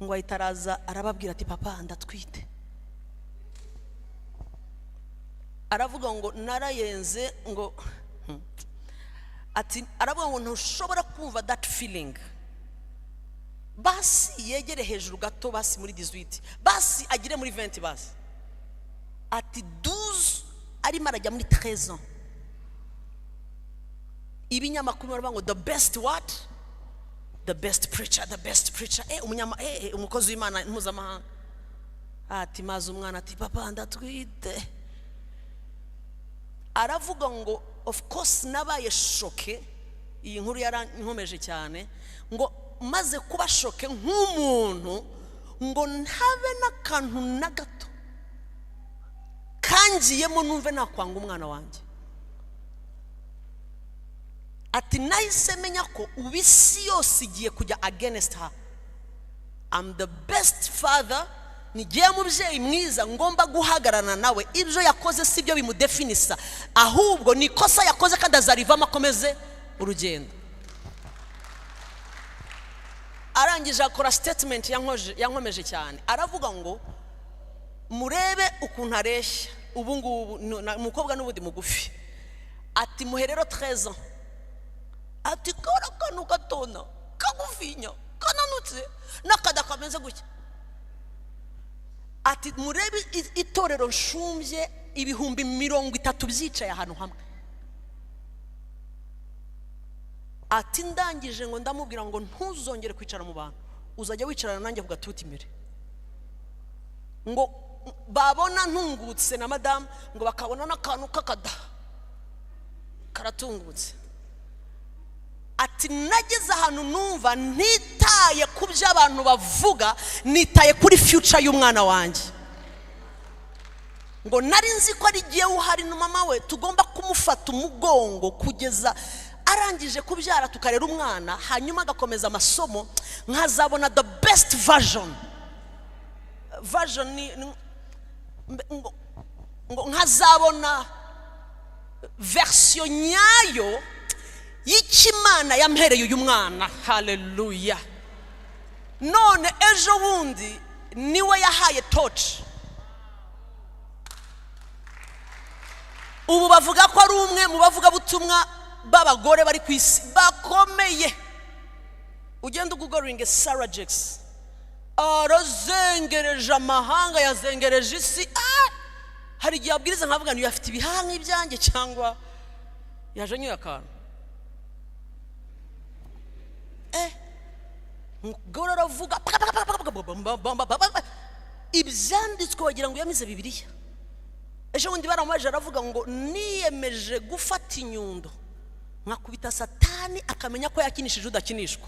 ngo ahita araza arababwira ati: "Papa, ndatwite." Aravuga ngo narayenze, ngo ati, aravuga ngo ntushobora kumva that feeling. Basi yegere hejuru gato, basi muri 18, basi agire muri 20, basi. Ati 12 arimo arajya muri 13 ans, ibinyamakuru baravuga ngo the best what, the best preacher, the best preacher, umunyama, umukozi w'Imana mpuzamahanga. Ati maze umwana ati: "Papa, ndatwite." Aravuga ngo of course nabaye choqué. Iyi nkuru yarankomeje cyane. Ngo maze kuba choqué nk'umuntu, ngo ntabe n'akantu na gato kangiyemo numve nakwanga umwana wanjye. Ati nahise menya ko ubu isi yose igiye kujya against her. I'm the best father, nigiye mubyeyi mwiza, ngomba guhagararana nawe. Ibyo yakoze si byo bimudefinisa, ahubwo ni ikosa yakoze kandi azarivamo akomeze urugendo. Arangije akora statement yankomeje cyane. Aravuga ngo murebe ukuntu areshya ubu ngubu, umukobwa n'ubundi mugufi. Ati muhe rero 13 ans. Ati kora akantu gatona kagufinya kananutse n'akada kameze gutya. Ati murebe itorero nshumbye, 30,000 byicaye ahantu hamwe. Ati ndangije ngo ndamubwira ngo ntuzongere kwicara mu bantu, uzajya wicarana nanjye ku gatuti imbere. Ngo babona ntungutse na madamu, ngo bakabona n'akantu k'akada karatungutse. Ati nageze ahantu numva ntitaye ku byo abantu bavuga, nitaye kuri future y'umwana wanjye. Ngo nari nzi ko ari igihe uhari na mama we, tugomba kumufata umugongo kugeza arangije kubyara, tukarera umwana, hanyuma agakomeza amasomo, nkazabona the best version. Version ni ngo nkazabona version nyayo y'ikimana yampereye uyu mwana. Haleluya! None ejo bundi niwe yahaye toci. Ubu bavuga ko ari umwe mu bavugabutumwa b'abagore bari ku isi bakomeye. Ugenda ugooglinge Sarah Jakes, arazengereje amahanga, yazengereje isi. Hari igihe abwiriza nkavuga ngo afite ibihaha nk'ibyanjye cyangwa yaje anyoye akantu. Umugore aravuga ibyanditswe wagira ngo yamize Bibiliya. Ejo bundi baramubaje, aravuga ngo niyemeje gufata inyundo nkakubita Satani akamenya ko yakinishije udakinishwa.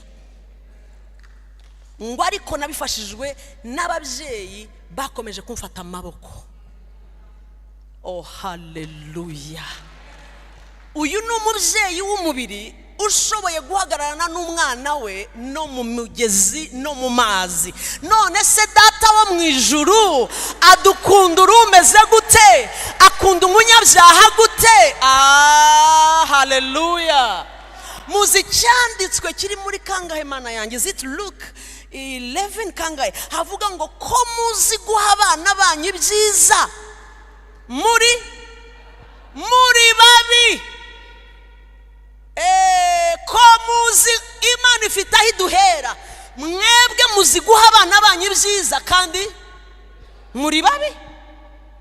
Ngo ariko nabifashijwe n'ababyeyi bakomeje kumfata amaboko. Oh, haleluya! Uyu ni umubyeyi w'umubiri ushoboye guhagararana n'umwana we no mu mugezi no mu mazi. None se Data wo mu ijuru adukunda urumeze gute? Akunda umunyabyaha gute? Ah, haleluya! Muzi icyanditswe kiri muri kangahe, Mana yanjye, is it Luke 11 kangahe, havuga ngo ko muzi guha abana banyu ibyiza muri babi? Ko muzi, Imana ifite aho iduhera. Mwebwe muzi guha abana banyu ibyiza kandi muri babi.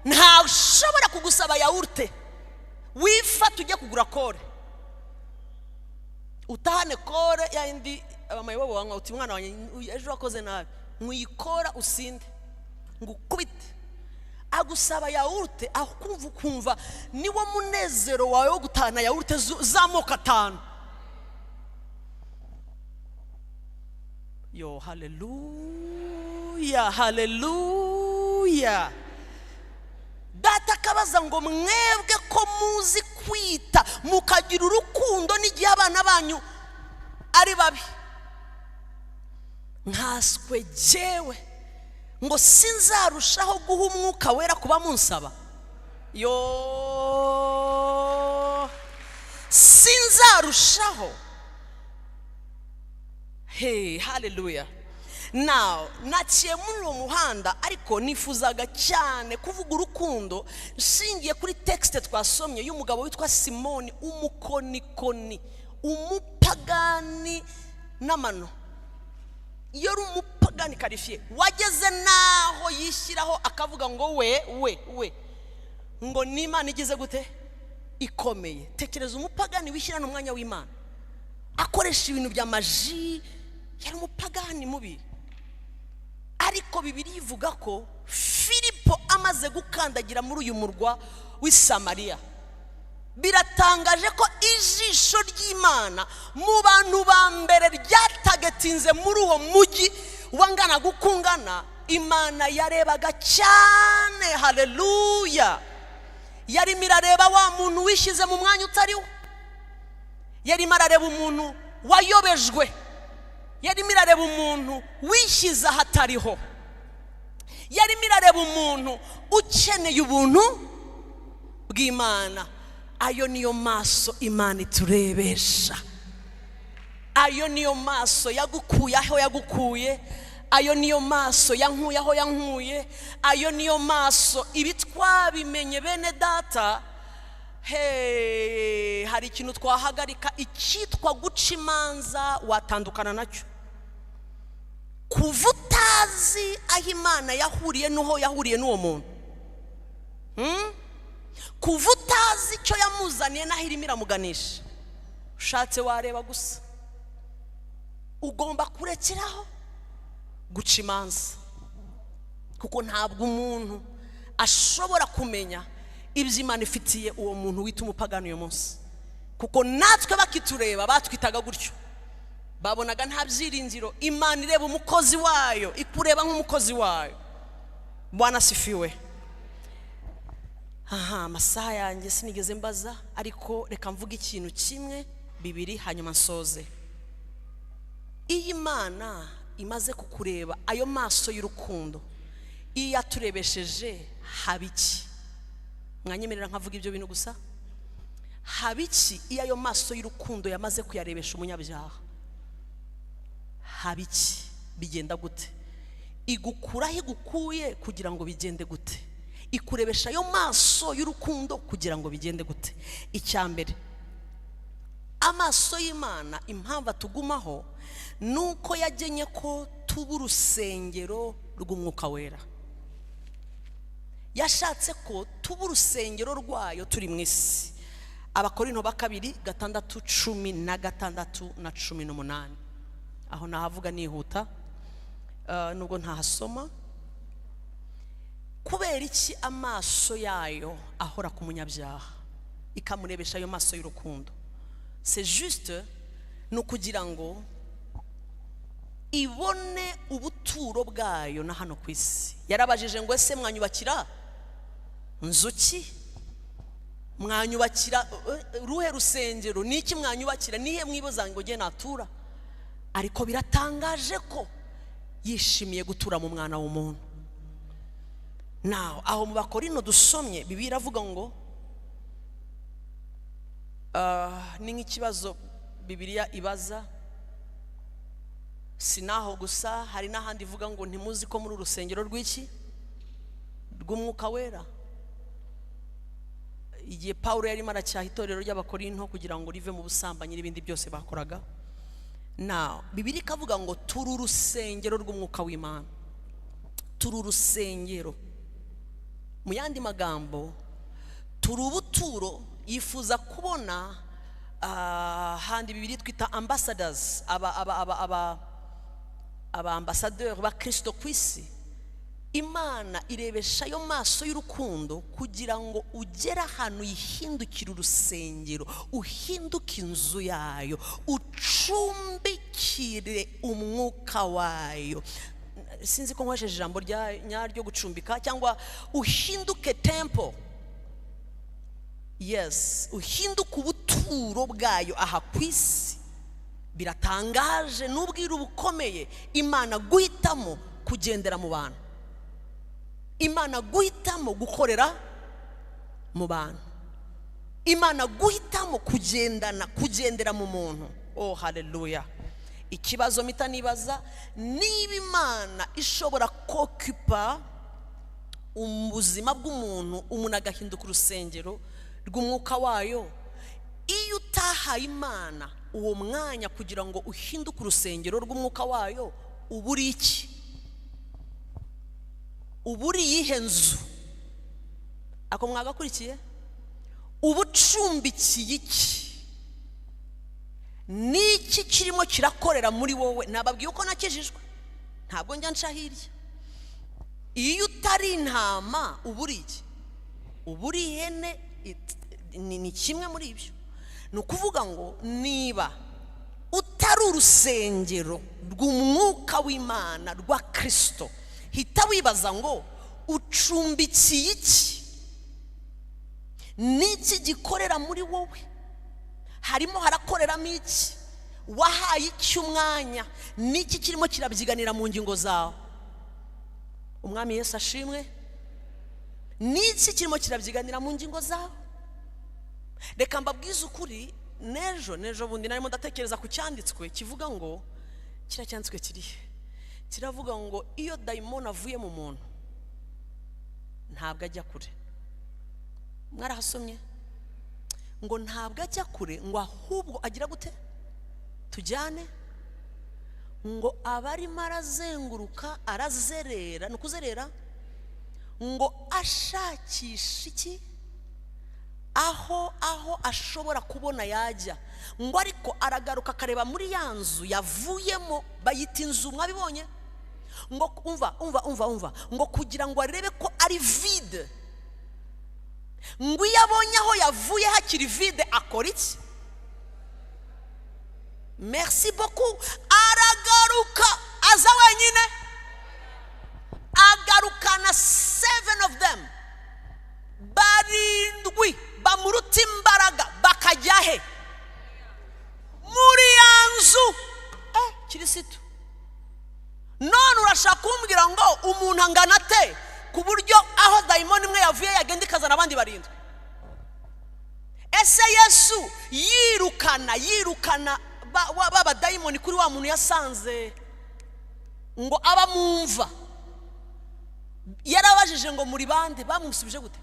Ntashobora kugusaba yawurute, wifata ujye kugura kore, utahane kore ya yindi abamayibobo banywa, uti umwana wanjye ejo wakoze nabi, mwikora usinde ngo ukubite. Agusaba yawurute, aho kumva ukumva niwo munezero wawe wo gutahana yawurute z'amoko atanu. Yo, haleluya, haleluya! Data akabaza ngo mwebwe ko muzi kwita mukagira urukundo n'igihe abana banyu ari babi, nkaswe jyewe, ngo sinzarushaho guha Umwuka Wera kuba munsaba? Yo, sinzarushaho? Hey, haleluya! Now naciye muri uwo muhanda, ariko nifuzaga cyane kuvuga urukundo nshingiye kuri texte twasomye y'umugabo witwa Simoni umukonikoni, umupagani n'amano. Yari umupagani qualifié, wageze n'aho yishyiraho akavuga ngo we we we ngo n'Imana igize gute? Ikomeye. Tekereza umupagani wishyira n'umwanya w'Imana, akoresha ibintu bya magie. Yari umupagani mubi, ariko Bibiliya ivuga ko Filipo amaze gukandagira muri uyu murwa w'i Samariya, biratangaje ko ijisho ry'Imana mu bantu ba mbere ryatagatinze muri uwo mujyi wanganaga uko ungana. Imana yarebaga cyane, haleluya, yarimo irareba wa muntu wishyize mu mwanya utariwo, yarimo arareba umuntu wayobejwe, yarimo irareba umuntu wishyize ahatariho, yarimo irareba umuntu ukeneye ubuntu bw'Imana. Ayo niyo maso Imana iturebesha. Ayo niyo maso yagukuye aho yagukuye. Ayo niyo maso yankuye aho yankuye. Ayo niyo maso. Ibi twabimenye, bene data. He, hari ikintu twahagarika, icyitwa guca imanza watandukana nacyo. Kuva utazi aho Imana yahuriye n'uho yahuriye n'uwo muntu, Kuva utazi icyo yamuzaniye n'aho irimo iramuganisha, ushatse wareba gusa. Ugomba kurekeraho guca imanza, kuko ntabwo umuntu ashobora kumenya ibyo Imana ifitiye uwo muntu wita umupagani uyu munsi, kuko natwe bakitureba batwitaga gutyo, babonaga nta byiringiro. Imana ireba umukozi wayo, ikureba nk'umukozi wayo. Bwana asifiwe. Aha, amasaha yanjye sinigeze mbaza, ariko reka mvuge ikintu kimwe, bibiri, hanyuma nsoze. Iyo Imana imaze kukureba ayo maso y'urukundo, iyo yaturebesheje, haba iki? Mwanyemerera nkavuga ibyo bintu gusa? Haba iki iyo ayo maso y'urukundo yamaze kuyarebesha umunyabyaha? Haba iki? Bigenda gute? Igukuraho igukuye kugira ngo bigende gute? Ikurebesha ayo maso y'urukundo kugira ngo bigende gute? Icya mbere, amaso y'Imana, impamvu atugumaho ni uko yagenye ko tuba urusengero rw'Umwuka Wera. Yashatse ko tuba urusengero rwayo turi mu isi. Abakorinto ba kabiri 6, 16 na 18. Aho nahavuga nihuta, nubwo ntahasoma. Kubera iki amaso yayo ahora ku munyabyaha, ikamurebesha ayo maso y'urukundo? C'est juste, ni ukugira ngo ibone ubuturo bwayo na hano ku isi. Yarabajije ngo: "Ese mwanyubakira nzu ki? Mwanyubakira ruhe rusengero? Ni iki mwanyubakira? Nihe mwibuza ngo njye natura?" Ariko biratangaje ko yishimiye gutura mu mwana w'umuntu. Nawe aho mu Bakorino dusomye, Bibiliya iravuga ngo ni nk'ikibazo Bibiliya ibaza. Si naho gusa, hari n'ahandi ivuga ngo: "Ntimuzi ko muri urusengero rw'iki? Rw'Umwuka Wera?" Igihe Paul yarimo aracyaha itorero ry'Abakorinto kugira ngo rive mu busambanyi n'ibindi byose bakoraga, na Bibiliya ikavuga ngo turi urusengero rw'Umwuka w'Imana. Turi urusengero. Mu yandi magambo, turi ubuturo yifuza kubona. Handi Bibiliya twita ambassadors, aba ambassadeur ba Kristo ku isi. Imana irebesha ayo maso y'urukundo kugira ngo ugere ahantu yihindukire urusengero, uhinduke inzu yayo, ucumbikire Umwuka wayo. Sinzi ko nkoresheje ijambo rya nyaryo, gucumbika, cyangwa uhinduke temple, yes, uhinduke ubuturo bwayo aha ku isi. Biratangaje n'ubwiru bukomeye, Imana guhitamo kugendera mu bantu, Imana guhitamo gukorera mu bantu, Imana guhitamo kugendana, kugendera mu muntu. Oh, haleluya! Ikibazo mpita nibaza: niba Imana ishobora kokipa ubuzima bw'umuntu, umuntu agahinduka urusengero rw'Umwuka wayo, iyo utahaye Imana uwo mwanya kugira ngo uhinduke urusengero rw'Umwuka wayo, Uba uri iki? Uba uri iyihe nzu? Ako mwagakurikiye? Uba ucumbikiye iki? Niki kirimo kirakorera muri wowe? Nababwiye uko nakijijwe, ntabwo njya nca hirya. Iyo utari intama uba uri iki? Uba uri ihene. Ni kimwe muri ibyo. Ni ukuvuga ngo niba utari urusengero rw'umwuka w'Imana, rwa Kirisito, hita wibaza ngo ucumbikiye iki? Niki gikorera muri wowe? Harimo harakoreramo iki? Wahaye iki umwanya? Niki kirimo kirabyiganira mu ngingo zawe? Umwami Yesu ashimwe. Niki kirimo kirabyiganira mu ngingo zawe? Reka mbabwize ukuri, n'ejo bundi narimo ndatekereza ku cyanditswe kivuga ngo, kiriya cyanditswe kirihe? Kiravuga ngo iyo dayimoni avuye mu muntu ntabwo ajya kure. Mwarahasomye? Ngo ntabwo ajya kure, ngo ahubwo agira gute? Tujyane. Ngo aba arimo arazenguruka, arazerera, ni ukuzerera, ngo ashakisha iki? Aho ashobora kubona yajya. Ngo ariko aragaruka akareba muri ya nzu yavuyemo, bayita inzu, mwabibonye? Ngo umva ngo kugira ngo arebe ko ari vide. Ngo iyo abonye aho yavuye hakiri vide akora iki? Merci beaucoup. Aragaruka aza wenyine, agarukana 7 of them, 7 bamuruta imbaraga, bakajya he? Muri ya nzu. Kirisitu, none urashaka kumbwira ngo umuntu angana ate ku buryo aho dayimoni imwe yavuye yagenda ikazana abandi 7? Ese Yesu yirukana ba dayimoni kuri wa muntu yasanze ngo aba mumva, yarabajije ngo muri bande? Bamusubije gute?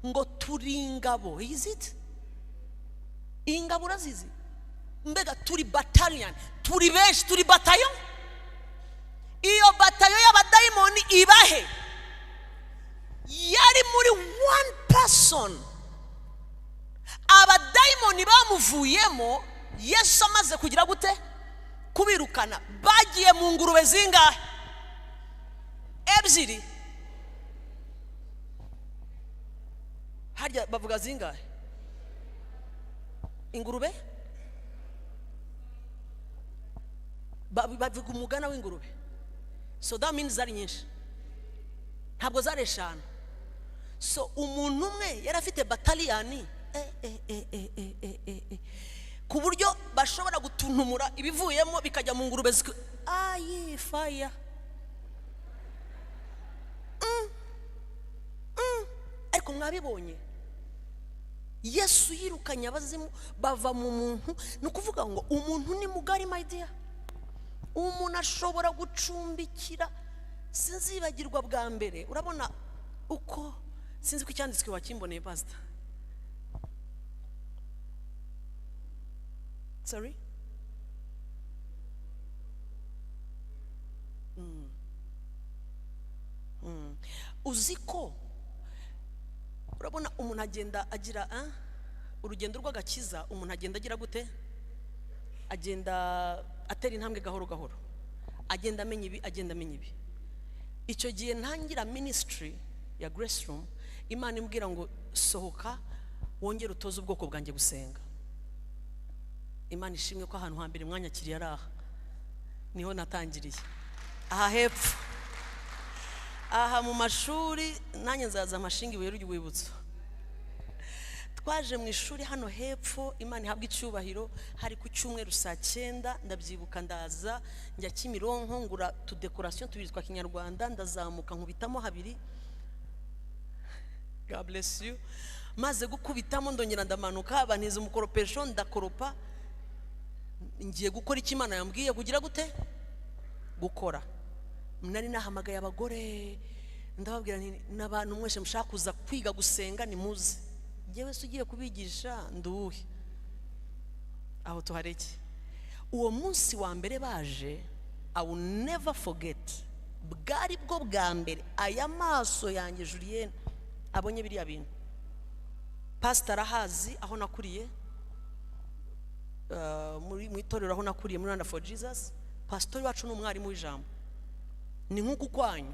Ngo turi ingabo. Is it? Ingabo urazizi? Mbega turi battalion, turi benshi, turi batayo. Iyo batayo y'abadayimoni ibahe? Yari muri one person. Abadayimoni bamuvuyemo Yesu amaze kugira gute? Kubirukana. Bagiye mu ngurube zingahe? 2. Harya bavuga zingahe? Ingurube? Bavuga umugana w'ingurube. So that means zari nyinshi, ntabwo zari 5. So umuntu umwe yari afite bataliyani ku buryo bashobora gutuntumura ibivuyemo bikajya mu ngurube. Ayi fire. Ariko mwabibonye Yesu yirukanye abazimu bava mu muntu. Ni ukuvuga ngo umuntu ni mugari, my dear. Umuntu ashobora gucumbikira. Sinzibagirwa bwa mbere, urabona uko sinzi ko icyanditswe wakimboneye, pastor. Sorry? Uzi ko urabona umuntu agenda agira urugendo rw'agakiza, umuntu agenda agira gute? Agenda atera intambwe gahoro gahoro, agenda amenya ibi, agenda amenya ibi. Icyo gihe ntangira ministry ya Grace Room, Imana imbwira ngo sohoka wongere utoze ubwoko bwanjye gusenga. Imana ishimwe ko ahantu hambere mwanyakiriye ari aha, niho natangiriye, aha hepfo, aha mu mashuri. Nanjye nzaza amashinga ibuye ry'urwibutso. Twaje mu ishuri hano hepfo, Imana ihabwa icyubahiro, hari ku cyumweru saa 9, ndabyibuka, ndaza njya Kimironko ngura tudecoration tubiri twa Kinyarwanda, ndazamuka nkubitamo habiri. God bless you. Maze gukubitamo ndongera ndamanuka, bantiza umukoropesho ndakoropa, ngiye gukora icyo Imana yambwiye kugira gute? Gukora. Nari nahamagaye abagore ndababwira nti n'abantu mwese mushaka kuza kwiga gusenga nimuze, njyewe se ugiye kubigisha nduhe aho tuhareke. Uwo munsi wa mbere baje I will never forget. Bwari bwo bwa mbere aya maso yanjye Julienne abonye biriya bintu. Pastor arahazi aho nakuriye, muri mu itorero aho nakuriye muri Rwanda for Jesus. Pastor wacu ni umwarimu w'ijambo, ni nk'uku kwanyu,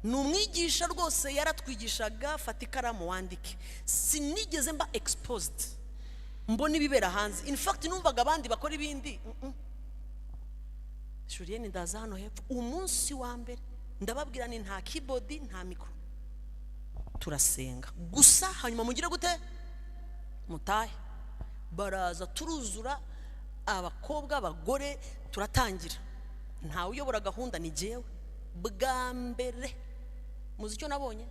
ni umwigisha rwose, yaratwigishaga. Fata ikaramu wandike. Sinigeze mba exposed mbona ibibera hanze. In fact, numvaga abandi bakora ibindi. Julienne, ndaza hano hepfo umunsi wa mbere, ndababwira ni nta keyboard, nta mikoro, turasenga gusa, hanyuma mugire gute? Mutahe. Baraza, turuzura, abakobwa, abagore, turatangira. Ntawe uyobora gahunda, ni jyewe. Bwa mbere muzi icyo nabonye?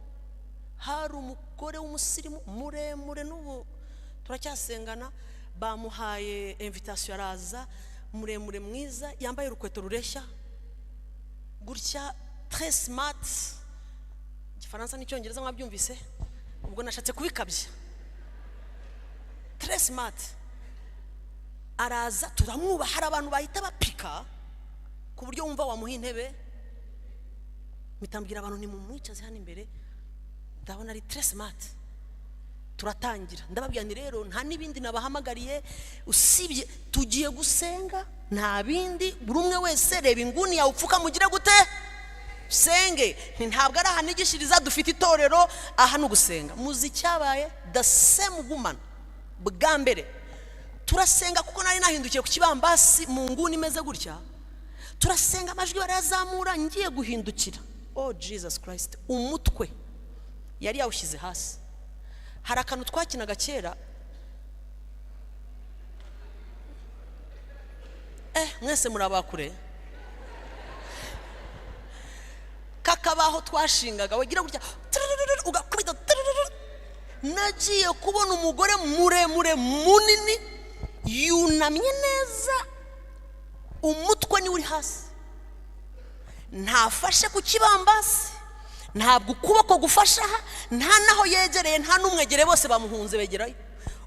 Hari umugore w'umusirimu muremure, n'ubu turacyasengana. Bamuhaye invitation araza, muremure mwiza, yambaye urukweto rureshya gutya, très smart. Igifaransa n'icyongereza mwabyumvise, ubwo nashatse kubikabya. Très smart, araza, turamwubaha. Hari abantu bahita bapika ku buryo wumva wamuha intebe. Mpita mbwira abantu, nimumwicaze hano imbere, ndabona ari très smart. Turatangira, ndababwira nti rero nta n'ibindi nabahamagariye usibye tugiye gusenga, nta bindi. Buri umwe wese reba inguni yawe, upfuka, mugire gute? Senge. Nti ntabwo ari ahantu nigishiriza, dufite itorero, aha ni ugusenga. Muzi icyabaye? The same woman, bwa mbere turasenga, kuko nari nahindukiye ku kibambasi mu nguni imeze gutya, turasenga, amajwi barayazamura, ngiye guhindukira, oh Jesus Christ, umutwe yari yawushyize hasi. Hari akantu twakinaga kera, mwese muri abakure, kakabaho twashingaga, wagira gutya turururu, ugakubita turururu. Nagiye kubona umugore muremure munini yunamye neza, umutwe niwe uri hasi, ntafashe ku kibambasi, ntabwo ukuboko gufasha aha, nta naho yegereye, nta n'umwegereye, bose bamuhunze begerayo,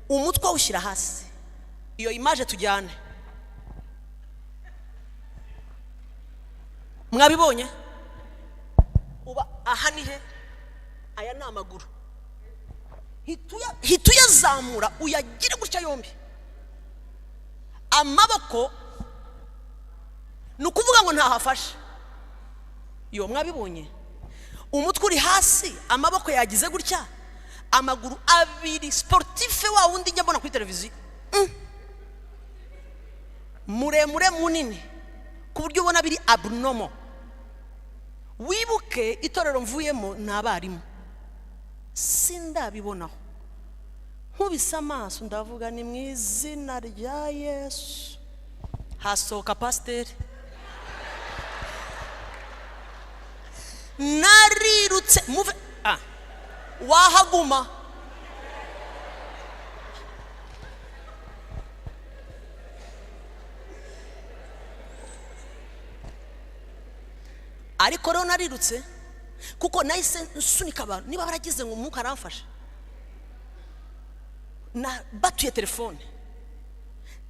umutwe awushyira hasi. Iyo image tujyane, mwabibonye? Uba aha ni he? Aya ni amaguru. Hita uyazamura, uyagire gutya yombi, amaboko ni ukuvuga ngo ntahafashe. Yo mwabibonye? Umutwe uri hasi, amaboko yagize gutya, amaguru abiri, sportif wa wundi njya mbona kuri televiziyo. Muremure munini ku buryo ubona biri abnormal. Wibuke itorero mvuyemo ni abarimu, sindabibonaho. Nkubise amaso ndavuga ni mu izina rya Yesu. Hasohoka pasiteri, narirutse, muve wahaguma. Ariko rero narirutse kuko nahise nsunika abantu, niba baragize ngo umwuka aramfasha. Na batuye telefone,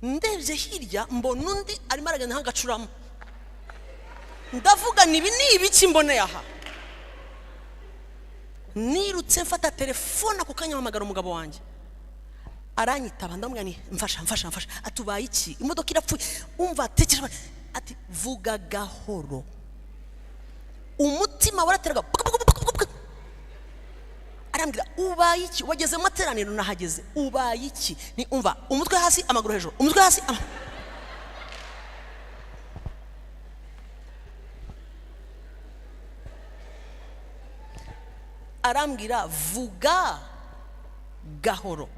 ndebye hirya mbona undi arimo aragenda nk'agacuramo, ndavuga nibi ni ibiki mboneye aha? Nirutse mfata telefone ako kanya, mpamagara umugabo wanjye, aranyitaba. Ndamubwira nti mfasha, mfasha, mfasha. Atubaye iki? Imodoka irapfuye. Umva, tekereza, ati vuga gahoro. Umutima warateraga puk, puk, puk, puk, puk. Arambwira ubaye iki? Wageze mu materaniro? Nahageze. Ubaye iki? Ni umva, umutwe hasi, amaguru hejuru, umutwe hasi arambwira vuga gahoro,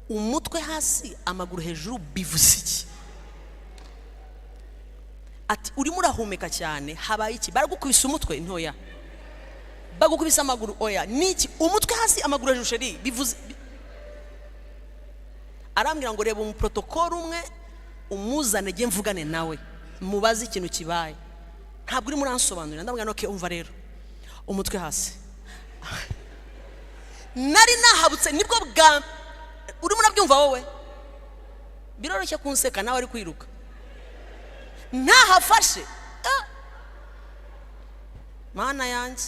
umutwe hasi, amaguru hejuru bivuze iki? Ati urimo urahumeka cyane, habaye iki? Baragukubise umutwe? Ntoya. Bagukubise amaguru? Oya. Niki? Umutwe hasi, amaguru hejuru, chéri, bivuze arambwira ngo reba umuprotokolo umwe umuzane, jye mvugane nawe, mubaze ikintu kibaye, ntabwo urimo uransobanurira. Ndamubwira okay, umva rero, umutwe hasi, nari nahabutse nibwo bwa urimo urabyumva wowe, biroroshye kunseka nawe ari kwiruka ntahafashe. Mana yanjye,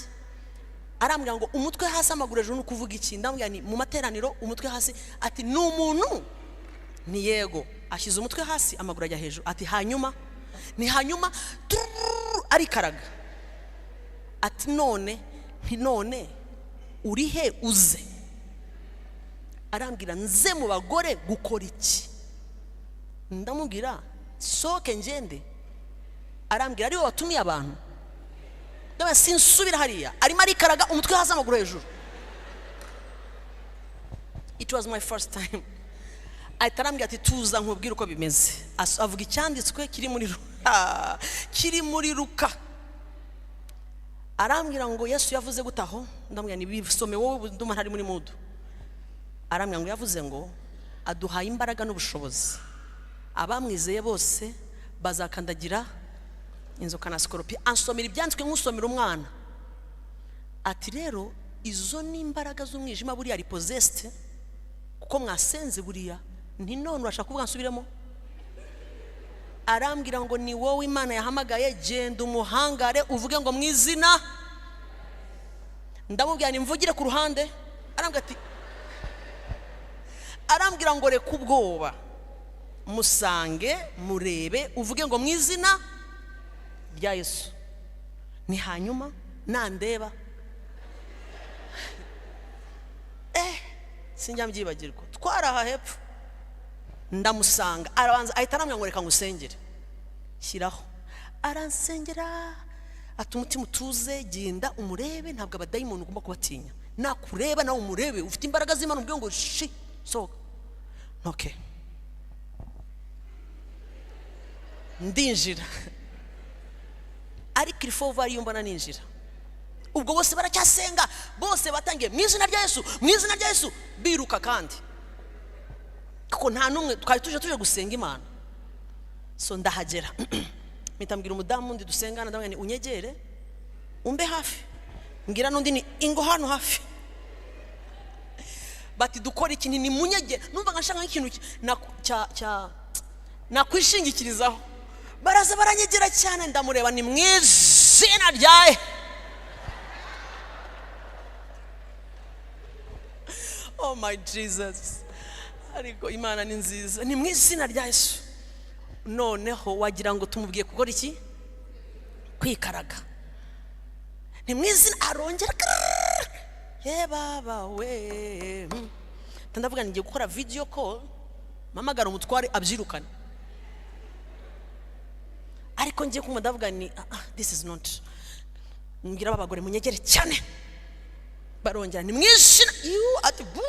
arambwira ngo umutwe hasi amaguru hejuru ni ukuvuga iki? Ndamubwira ni mu materaniro umutwe hasi. Ati ni umuntu? Ni yego. Ashyize umutwe hasi, amaguru ajya hejuru. Ati hanyuma? Ni hanyuma turururu, arikaraga. Ati none? Nti none uri he uze? Arambwira nze mu bagore gukora iki? Ndamubwira sohoke ngende. Arambwira ariwe watumiye abantu? Ndabona sinsubira hariya. Arimo arikaraga, umutwe hasi amaguru hejuru. It was my first time. Ahita arambwira ati tuza nkubwire uko bimeze. Avuga icyanditswe kiri muri Luka. Arambwira ngo Yesu yavuze gute aho? Ndamubwira ni bisome wowe, ndumva ntari muri mood. Arambwira ngo yavuze ngo aduhaye imbaraga n'ubushobozi, abamwizeye bose bazakandagira inzoka na sikoropi. Ansomera ibyanditswe nk'usomera umwana. Ati rero izo ni imbaraga z'umwijima, buriya ari possessed kuko mwasenze buriya. Nti none urashaka kuvuga nsubiremo? Arambwira ngo ni wowe Imana yahamagaye, genda umuhangare uvuge ngo mu izina. Ndamubwira ni mvugire ku ruhande. Arambwira ati, arambwira ngo reka ubwoba, musange murebe uvuge ngo mu izina rya Yesu. Ni hanyuma nandeba, sinjya mbyibagirwa. Twari aha hepfo, ndamusanga, arabanza ahita arambwira ngo reka ngusengere, shyiraho. Aransengera ati umutima utuze, genda umurebe, ntabwo abadayimoni ugomba kubatinya, nakureba nawe umurebe, ufite imbaraga z'Imana, umubwire ngo shi sohoka. Okay, ndinjira, ariko iri fova ariyo mbona ninjira. Ubwo bose baracyasenga, bose batangiye mu izina rya Yesu, mu izina rya Yesu, biruka kandi kuko nta n'umwe twari tuje gusenga Imana. So ndahagera, mpita mbwira umudamu undi dusengana, ndamubwira ni unyegere umbe hafi, mbwira n'undi ni ingo hano hafi. Bati dukora iki? Ni munyegere. Numva nshaka nk'ikintu nakwishingikirizaho. Baraza baranyegera cyane, ndamureba ni mu izina rya, oh my Jesus, ariko Imana ni nziza, ni mu izina rya Yesu. Noneho wagira ngo tumubwiye gukora iki? Kwikaraga. Ni mu izina, arongera ye baba we. Ndavuga ngiye gukora video call, mpamagara umutware abyirukane. Ariko ngiye kumva ndavuga ni this is not. Mbwira aba bagore munyegere cyane, barongera ni mu izina, ati bu.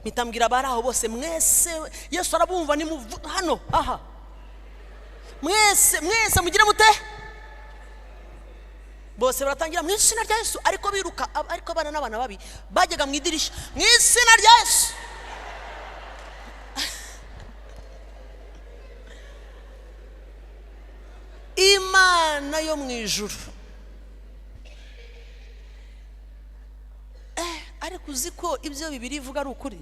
Mpita mbwira abari aho bose, mwese Yesu arabumva, ni hano aha mwese, mwese mugire mute? Bose baratangira mu izina rya Yesu, ariko biruka. Ariko abana n'abana babi bajyaga mu idirishya, mu izina rya Yesu. Imana yo mu ijuru. Ariko uzi ko ibyo Bibiliya ivuga ari ukuri?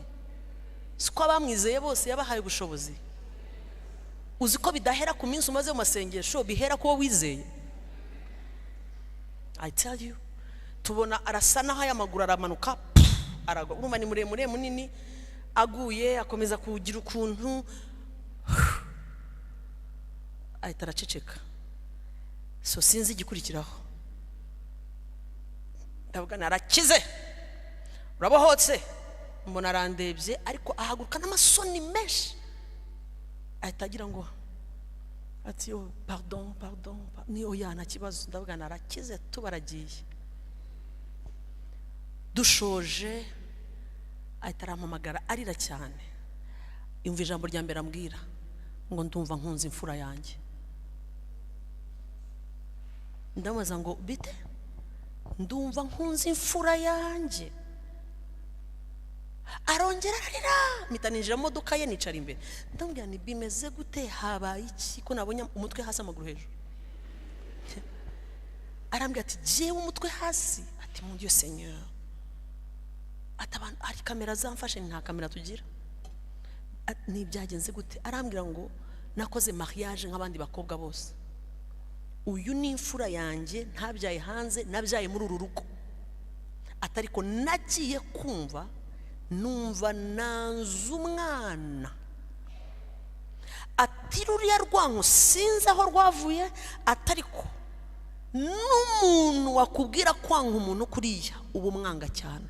Siko abamwizeye bose yabahaye ubushobozi. Uzi ko bidahera ku minsi umaze mu masengesho, bihera kuwo wizeye. I tell you, tubona arasa n'aho aya maguru aramanuka, aragwa. Urumva ni muremure munini, aguye akomeza kugira ukuntu ahita araceceka. So sinzi igikurikiraho. Ndavuga narakize, urabohotse. Mbona arandebye, ariko ahaguruka n'amasoni menshi, ahita agira ngo ati yo pardon, pardon, ni oya nta kibazo. Ndavuga narakize, tubaragiye dushoje. Ahita arampamagara arira cyane. Yumva ijambo rya mbere ambwira ngo ndumva nkunze imfura yanjye. Ndamubaza ngo bite? Ndumva nkunze imfura yanjye. Arongera ararira. Mpita ninjira mu modoka ye, nicara imbere. Ndamubwira ni bimeze gute, habaye iki ko nabonye umutwe hasi amaguru hejuru? Arambwira ati jyewe umutwe hasi, ati mon Dieu Seigneur, ati abantu hari kamera zamfashe, nta kamera tugira. Ni byagenze gute? Arambwira ngo nakoze mariage nk'abandi bakobwa bose. Uyu ni imfura yanjye, ntabyaye hanze, nabyaye muri uru rugo. Atariko nagiye kumva numva nanze umwana. Ati ruriya rwanko sinzi aho rwavuye, atariko n'umuntu wakubwira kwanga umuntu kuriya uba umwanga cyane.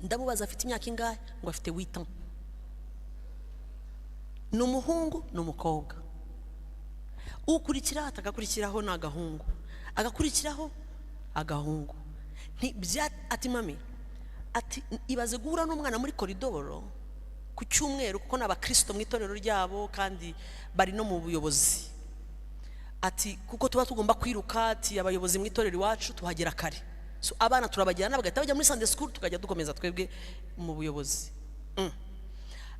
Ndamubaza afite imyaka ingahe, ngo afite 8. Ni umuhungu ni umukobwa? Ukurikira atagakurikiraho ni agahungu, agakurikiraho agahungu. Ati mami, ati ibaze guhura n'umwana muri koridoro ku cyumweru, kuko ni abakristo mu itorero ryabo kandi bari no mu buyobozi. Ati kuko tuba tugomba kwiruka, ati abayobozi mu itorero iwacu tuhagera kare, so abana turabajyana bagahita bajya muri Sunday school, tukajya dukomeza twebwe mu buyobozi.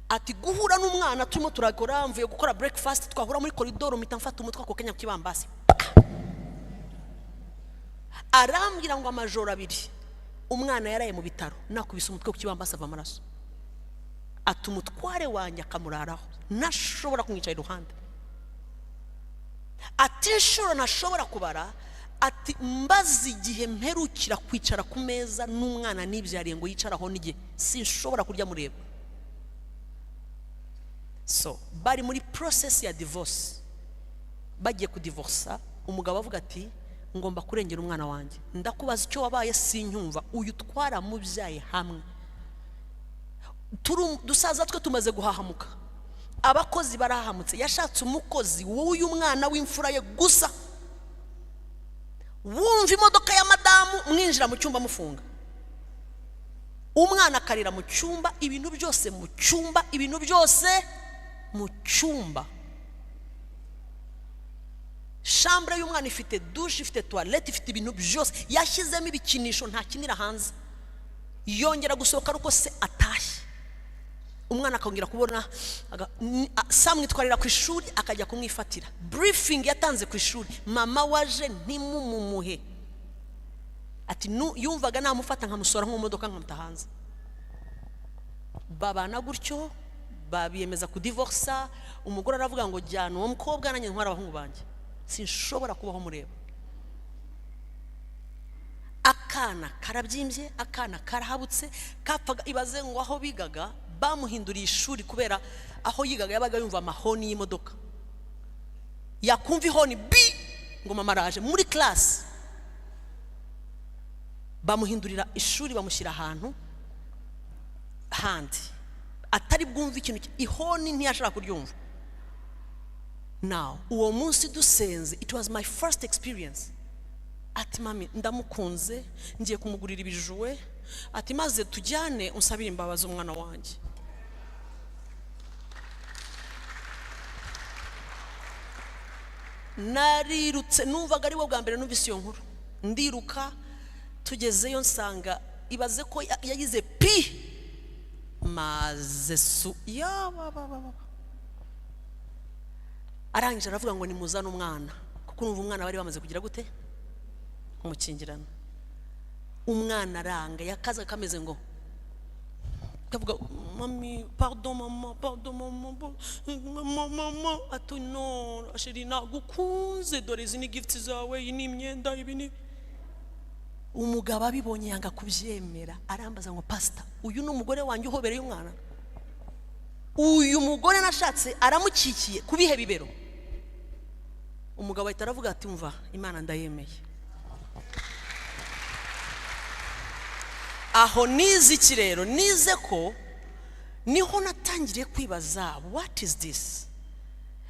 Ati guhura n'umwana turimo turakora, mvuye gukora breakfast, twahura muri koridoro mpita mfata umutwe ako kanya ku kibambasi. Arambwira ngo amajoro abiri umwana yaraye mu bitaro, nakubise umutwe ku kibambasi ava amaraso. Ati umutware wanjye akamuraraho, ntashobora kumwicara iruhande. Ati inshuro ntashobora kubara. Ati mbaze igihe mperukira kwicara ku meza n'umwana nibyariye ngo yicaraho n'igihe sinshobora kurya mureba. So bari muri process ya divorce, bagiye kudivorsa. Umugabo avuga ati ngomba kurengera umwana wanjye, ndakubaza icyo wabaye sinyumva, uyu twaramubyaye hamwe, dusaza twe tumaze guhahamuka, abakozi barahahamutse, yashatse umukozi w'uyu mwana w'imfura ye gusa. Wumva imodoka ya madamu mwinjira mu cyumba mufunga, umwana akarira mu cyumba, ibintu byose mu cyumba, ibintu byose mu cyumba. Chambre y'umwana ifite douche, ifite toilette, ifite ibintu byose, yashyizemo ibikinisho ntakinira hanze. Yongera gusohoka ariko se atashye, umwana akongera kubona samwitwarira ku ishuri akajya kumwifatira. Briefing yatanze ku ishuri, mama waje ntimumumuhe. Ati yumvaga namufata nkamusora nko mu modoka nkamuta hanze. Babana gutyo, babiyemeza kudivorsa. Umugore aravuga ngo jyana uwo mukobwa nanjye ntwara abahungu banjye, sinshobora kubaho mureba. Akana karabyimbye, akana karahabutse, kapfaga. Ibaze ngo aho bigaga bamuhinduriye ishuri kubera aho yigaga yabaga yumva amahoni y'imodoka, yakumva ihoni bi ngo mama araje muri class. Bamuhindurira ishuri bamushyira ahantu handi atari bwumve ikintu, ihoni ntiyashobora kuryumva. Now uwo munsi dusenze, it was my first experience. Ati mami ndamukunze, ngiye kumugurira ibijuwe, ati maze tujyane unsabire imbabazi umwana wanjye. Narirutse, numvaga ari bwo bwa mbere numvise iyo nkuru, ndiruka. Tugezeyo nsanga ibaze ko yagize pi maze su ya ba ba ba ba. Arangije aravuga ngo nimuzane umwana, kuko urumva umwana bari bamaze kugira gute, kumukingirana. Umwana aranga, yakaza kameze ngo kavuga mami pardon, mama pardon, mama mama mama. Ati no chérie, nagukunze, dore izi ni gifts zawe, iyi ni imyenda, ibi ni. Umugabo abibonye yanga kubyemera, arambaza ngo pastor, uyu ni umugore wanjye uhobereye umwana? Uyu mugore nashatse aramukikiye kubihe bibero? Umugabo ahita aravuga ati umva, Imana ndayemeye. Aho nize iki rero? Nize ko niho natangiriye kwibaza what is this.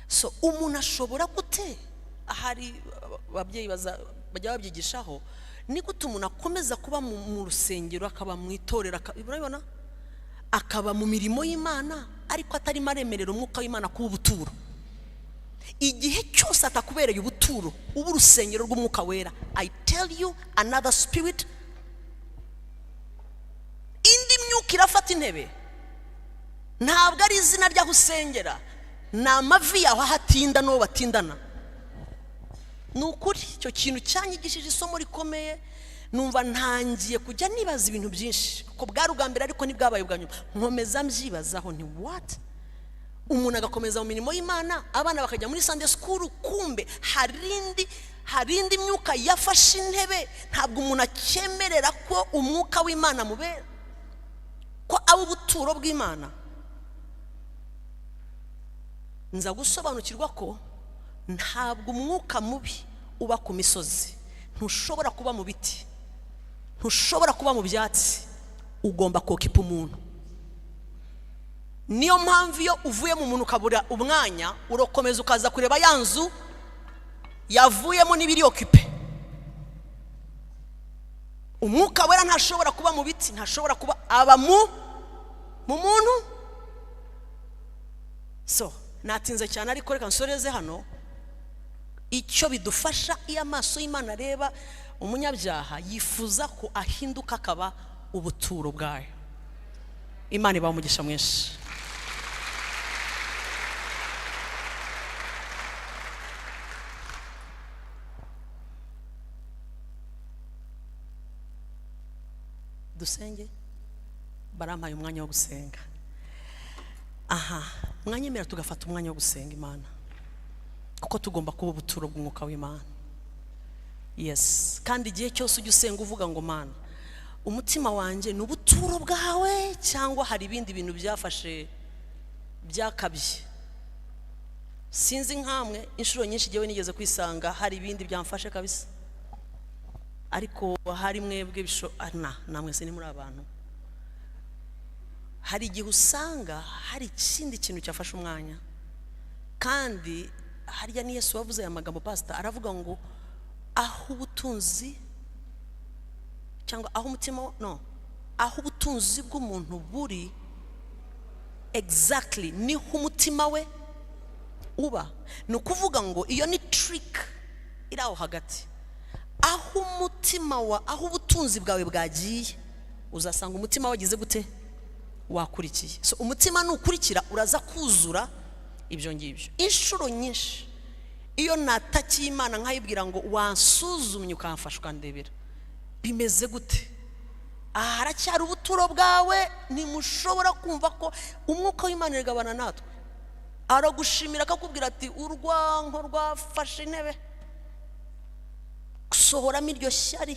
So umuntu ashobora gute, ahari ababyeyi bajya babyigishaho, ni gute umuntu akomeza kuba mu rusengero, akaba mu itorero, urabibona, akaba mu mirimo y'Imana, ariko atarimo aremerera umwuka w'Imana kuba ubuturo. Igihe cyose atakubereye ubuturo, uba urusengero rw'umwuka wera, I tell you another spirit, indi myuka irafata intebe. Ntabwo ari izina ry'aho usengera, ni amavi yawe aho atinda n'uwo batindana. Ni ukuri icyo kintu cyanyigishije isomo rikomeye, numva ntangiye kujya nibaza ibintu byinshi, kuko bwari ubwa mbere ariko ntibwabaye ubwa nyuma. Nkomeza mbyibazaho nti what. Umuntu agakomeza mu mirimo y'Imana, abana bakajya muri Sunday school, kumbe hari indi myuka yafashe intebe. Ntabwo umuntu akemerera ko umwuka w'Imana mubera, ko aba ubuturo bw'Imana. Nza gusobanukirwa ko ntabwo umwuka mubi uba ku misozi, ntushobora kuba mu biti, ntushobora kuba mu byatsi, ugomba koccupa umuntu. Niyo mpamvu iyo uvuye mu muntu ukabura umwanya, urakomeza ukaza kureba ya nzu yavuyemo n'ibiri occupé. Umwuka wera ntashobora kuba mu biti, ntashobora kuba, aba mu muntu. So natinze cyane, ariko reka nsoreze hano. Icyo bidufasha, iyo amaso y'Imana areba umunyabyaha, yifuza ko ahinduka akaba ubuturo bwayo. Imana ibaha umugisha mwinshi. Dusenge. Barampaye umwanya wo gusenga aha. Mwanyemera tugafata umwanya wo gusenga Imana, kuko tugomba kuba ubuturo bw'umwuka w'Imana. Yes, kandi igihe cyose ujya usenga uvuga ngo: "Mana, umutima wanjye ni ubuturo bwawe cyangwa hari ibindi bintu byafashe byakabye?" Sinzi nkamwe, inshuro nyinshi igihe nigeze kwisanga hari ibindi byamfashe kabisa, ariko hari mwebwe bisho na namwe se ni muri abantu. Hari igihe usanga hari ikindi kintu cyafashe umwanya. Kandi harya ni Yesu wavuze aya magambo, pasita aravuga ngo aho ubutunzi cyangwa aho umutima, no aho ubutunzi bw'umuntu buri, exactly niho umutima we uba. Ni ukuvuga ngo iyo ni trick iri aho hagati. Aho umutima wa aho ubutunzi bwawe bwagiye, uzasanga umutima wagize gute? Wakurikiye. So umutima nukurikira, uraza kuzura ibyo ngibyo. Inshuro nyinshi iyo natakiye Imana nkayibwira ngo: "Wansuzumye, ukamfasha, ukandebera bimeze gute? Aha haracyari ubuturo bwawe?" Ntimushobora kumva ko umwuka w'Imana iragabana natwe, aragushimira, akakubwira ati: "Urwanko rwafashe intebe, sohoramo iryo shyari."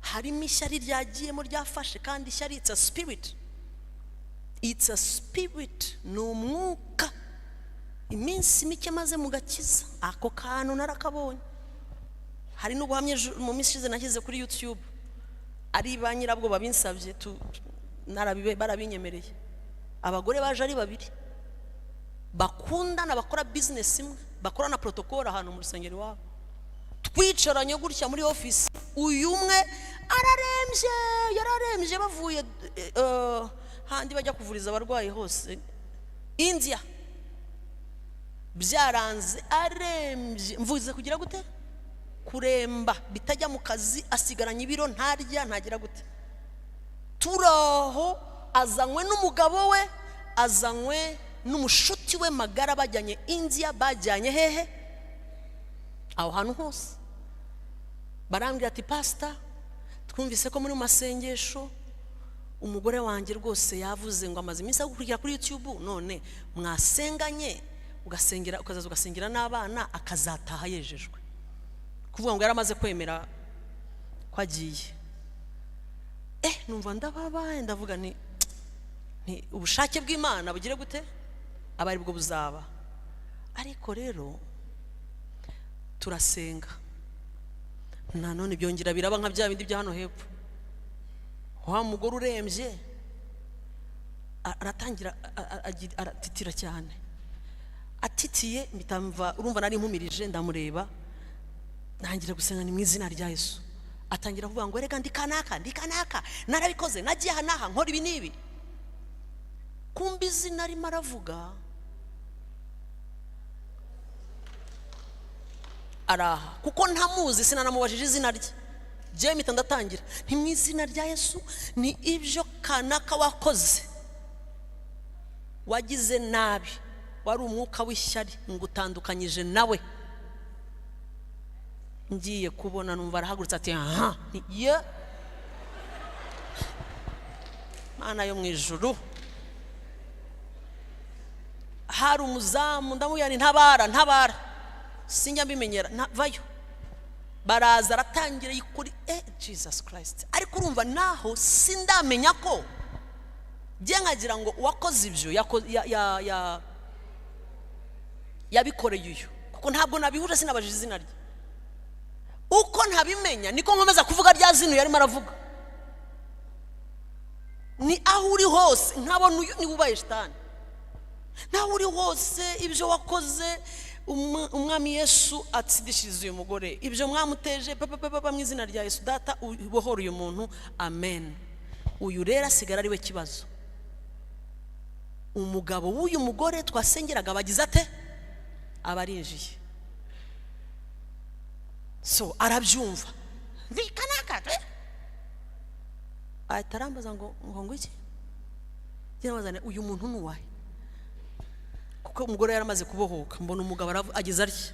Harimo ishyari ryagiyemo, ryafashe. Kandi ishyari, it's a spirit, it's a spirit, ni umwuka. Iminsi mike maze mu gakiza, ako kantu narakabonye. Hari n'ubuhamya mu minsi ishize nashyize kuri YouTube, ari ba nyirabwo babinsabye, barabinyemereye. Abagore baje ari babiri bakundana, bakora bizinesi imwe, bakora na protocole ahantu mu rusengero iwabo. Twicaranye gutya muri ofisi, uyu umwe ararembye, yararembye, bavuye handi bajya kuvuriza abarwayi hose, India, byaranze, arembye. Mvuze kugira gute? Kuremba bitajya mu kazi, asigaranye ibiro, ntarya, ntagira gute. Turaho, azanywe n'umugabo we, azanywe n'umushuti we magara, bajyanye India, bajyanye hehe, aho hantu hose. Barambwira ati: "Pasita, twumvise ko muri mu masengesho, umugore wanjye rwose yavuze ngo amaze iminsi agukurikira kuri YouTube, none mwasenganye ugasengera, ukazaza ugasengera n'abana, akazataha yejejwe." Kuvuga ngo yaramaze kwemera ko agiye. Numva ndababaye, ndavuga nti ubushake bw'Imana bugire gute? Aba aribwo buzaba. Ariko rero turasenga, nanone byongera biraba nka bya bindi bya hano hepfo. Wa mugore urembye aratangira aratitira cyane. Atitiye, mpita mva, urumva nari mpumirije, ndamureba, ntangira gusenga, ni mu izina rya Yesu. Atangira kuvuga ngo: "Reka, ndi kanaka, ndi kanaka, narabikoze, nagiye aha n'aha, nkora ibi n'ibi." Kumva izina arimo aravuga araha, kuko ntamuzi, sinanamubajije izina rye. Jyewe mpita ndatangira nti: "Mu izina rya Yesu, ni ibyo kanaka wakoze, wagize nabi, wari umwuka w'ishyari, ngo utandukanyije nawe." Ngiye kubona numva arahagurutse ati: "Aha ni ye Mana yo mu ijuru." Hari umuzamu, ndamubwira nti: "Ntabara, ntabara, sinjya mbimenyera, vayo." Baraza, aratangira yikuri, Jesus Christ! Ariko urumva naho sindamenya ko njye nkagira ngo uwakoze ibyo yabikoreye uyu, kuko ntabwo nabihuje, sinabajije izina rye. Uko ntabimenya niko nkomeza kuvuga rya zino yarimo aravuga. Ni aho uri hose nkabona uyu niwe ubaye shitani. Naho uri hose, ibyo wakoze, Umwami Yesu atsindishiriza uyu mugore ibyo mwamuteje. Papa, papa, mu izina rya Yesu, Data, ubohora uyu muntu, amen. Uyu rero asigara ari we kibazo. Umugabo w'uyu mugore twasengeraga bagize ate? Aba arinjiye, so arabyumva ndikanaka, ahita arambaza ngo iki? Njye nti: "Uyu muntu ni uwahe?" Kuko umugore yaramaze kubohoka. Mbona umugabo agize atya.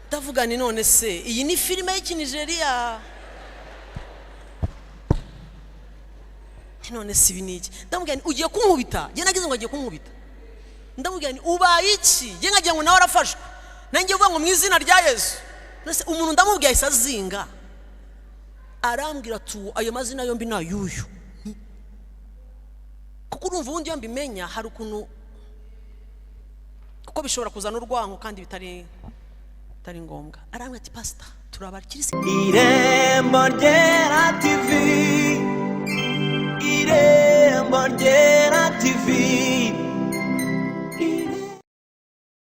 Ndavuga ni: "None se iyi ni filime y'ikinigeriya? None se ibi ni iki?" Ndamubwira nti: "Ugiye kunkubita?" Njye nagize ngo agiye kunkubita. Ndamubwira nti: "Ubaye iki?" Njye nkagira ngo nawe arafashwe, nanjye uvuga ngo: "Mu izina rya Yesu." None se umuntu ndamubwiye, ahise azinga, arambwira ati: "Ayo mazina yombi ni ay'uyu." Kuko urumva ubundi iyo mbimenya hari ukuntu, kuko bishobora kuzana urwango kandi bitari ngombwa. Arambwira ati: "Pasita, turi abakirisitu." Irembo Ryera TV.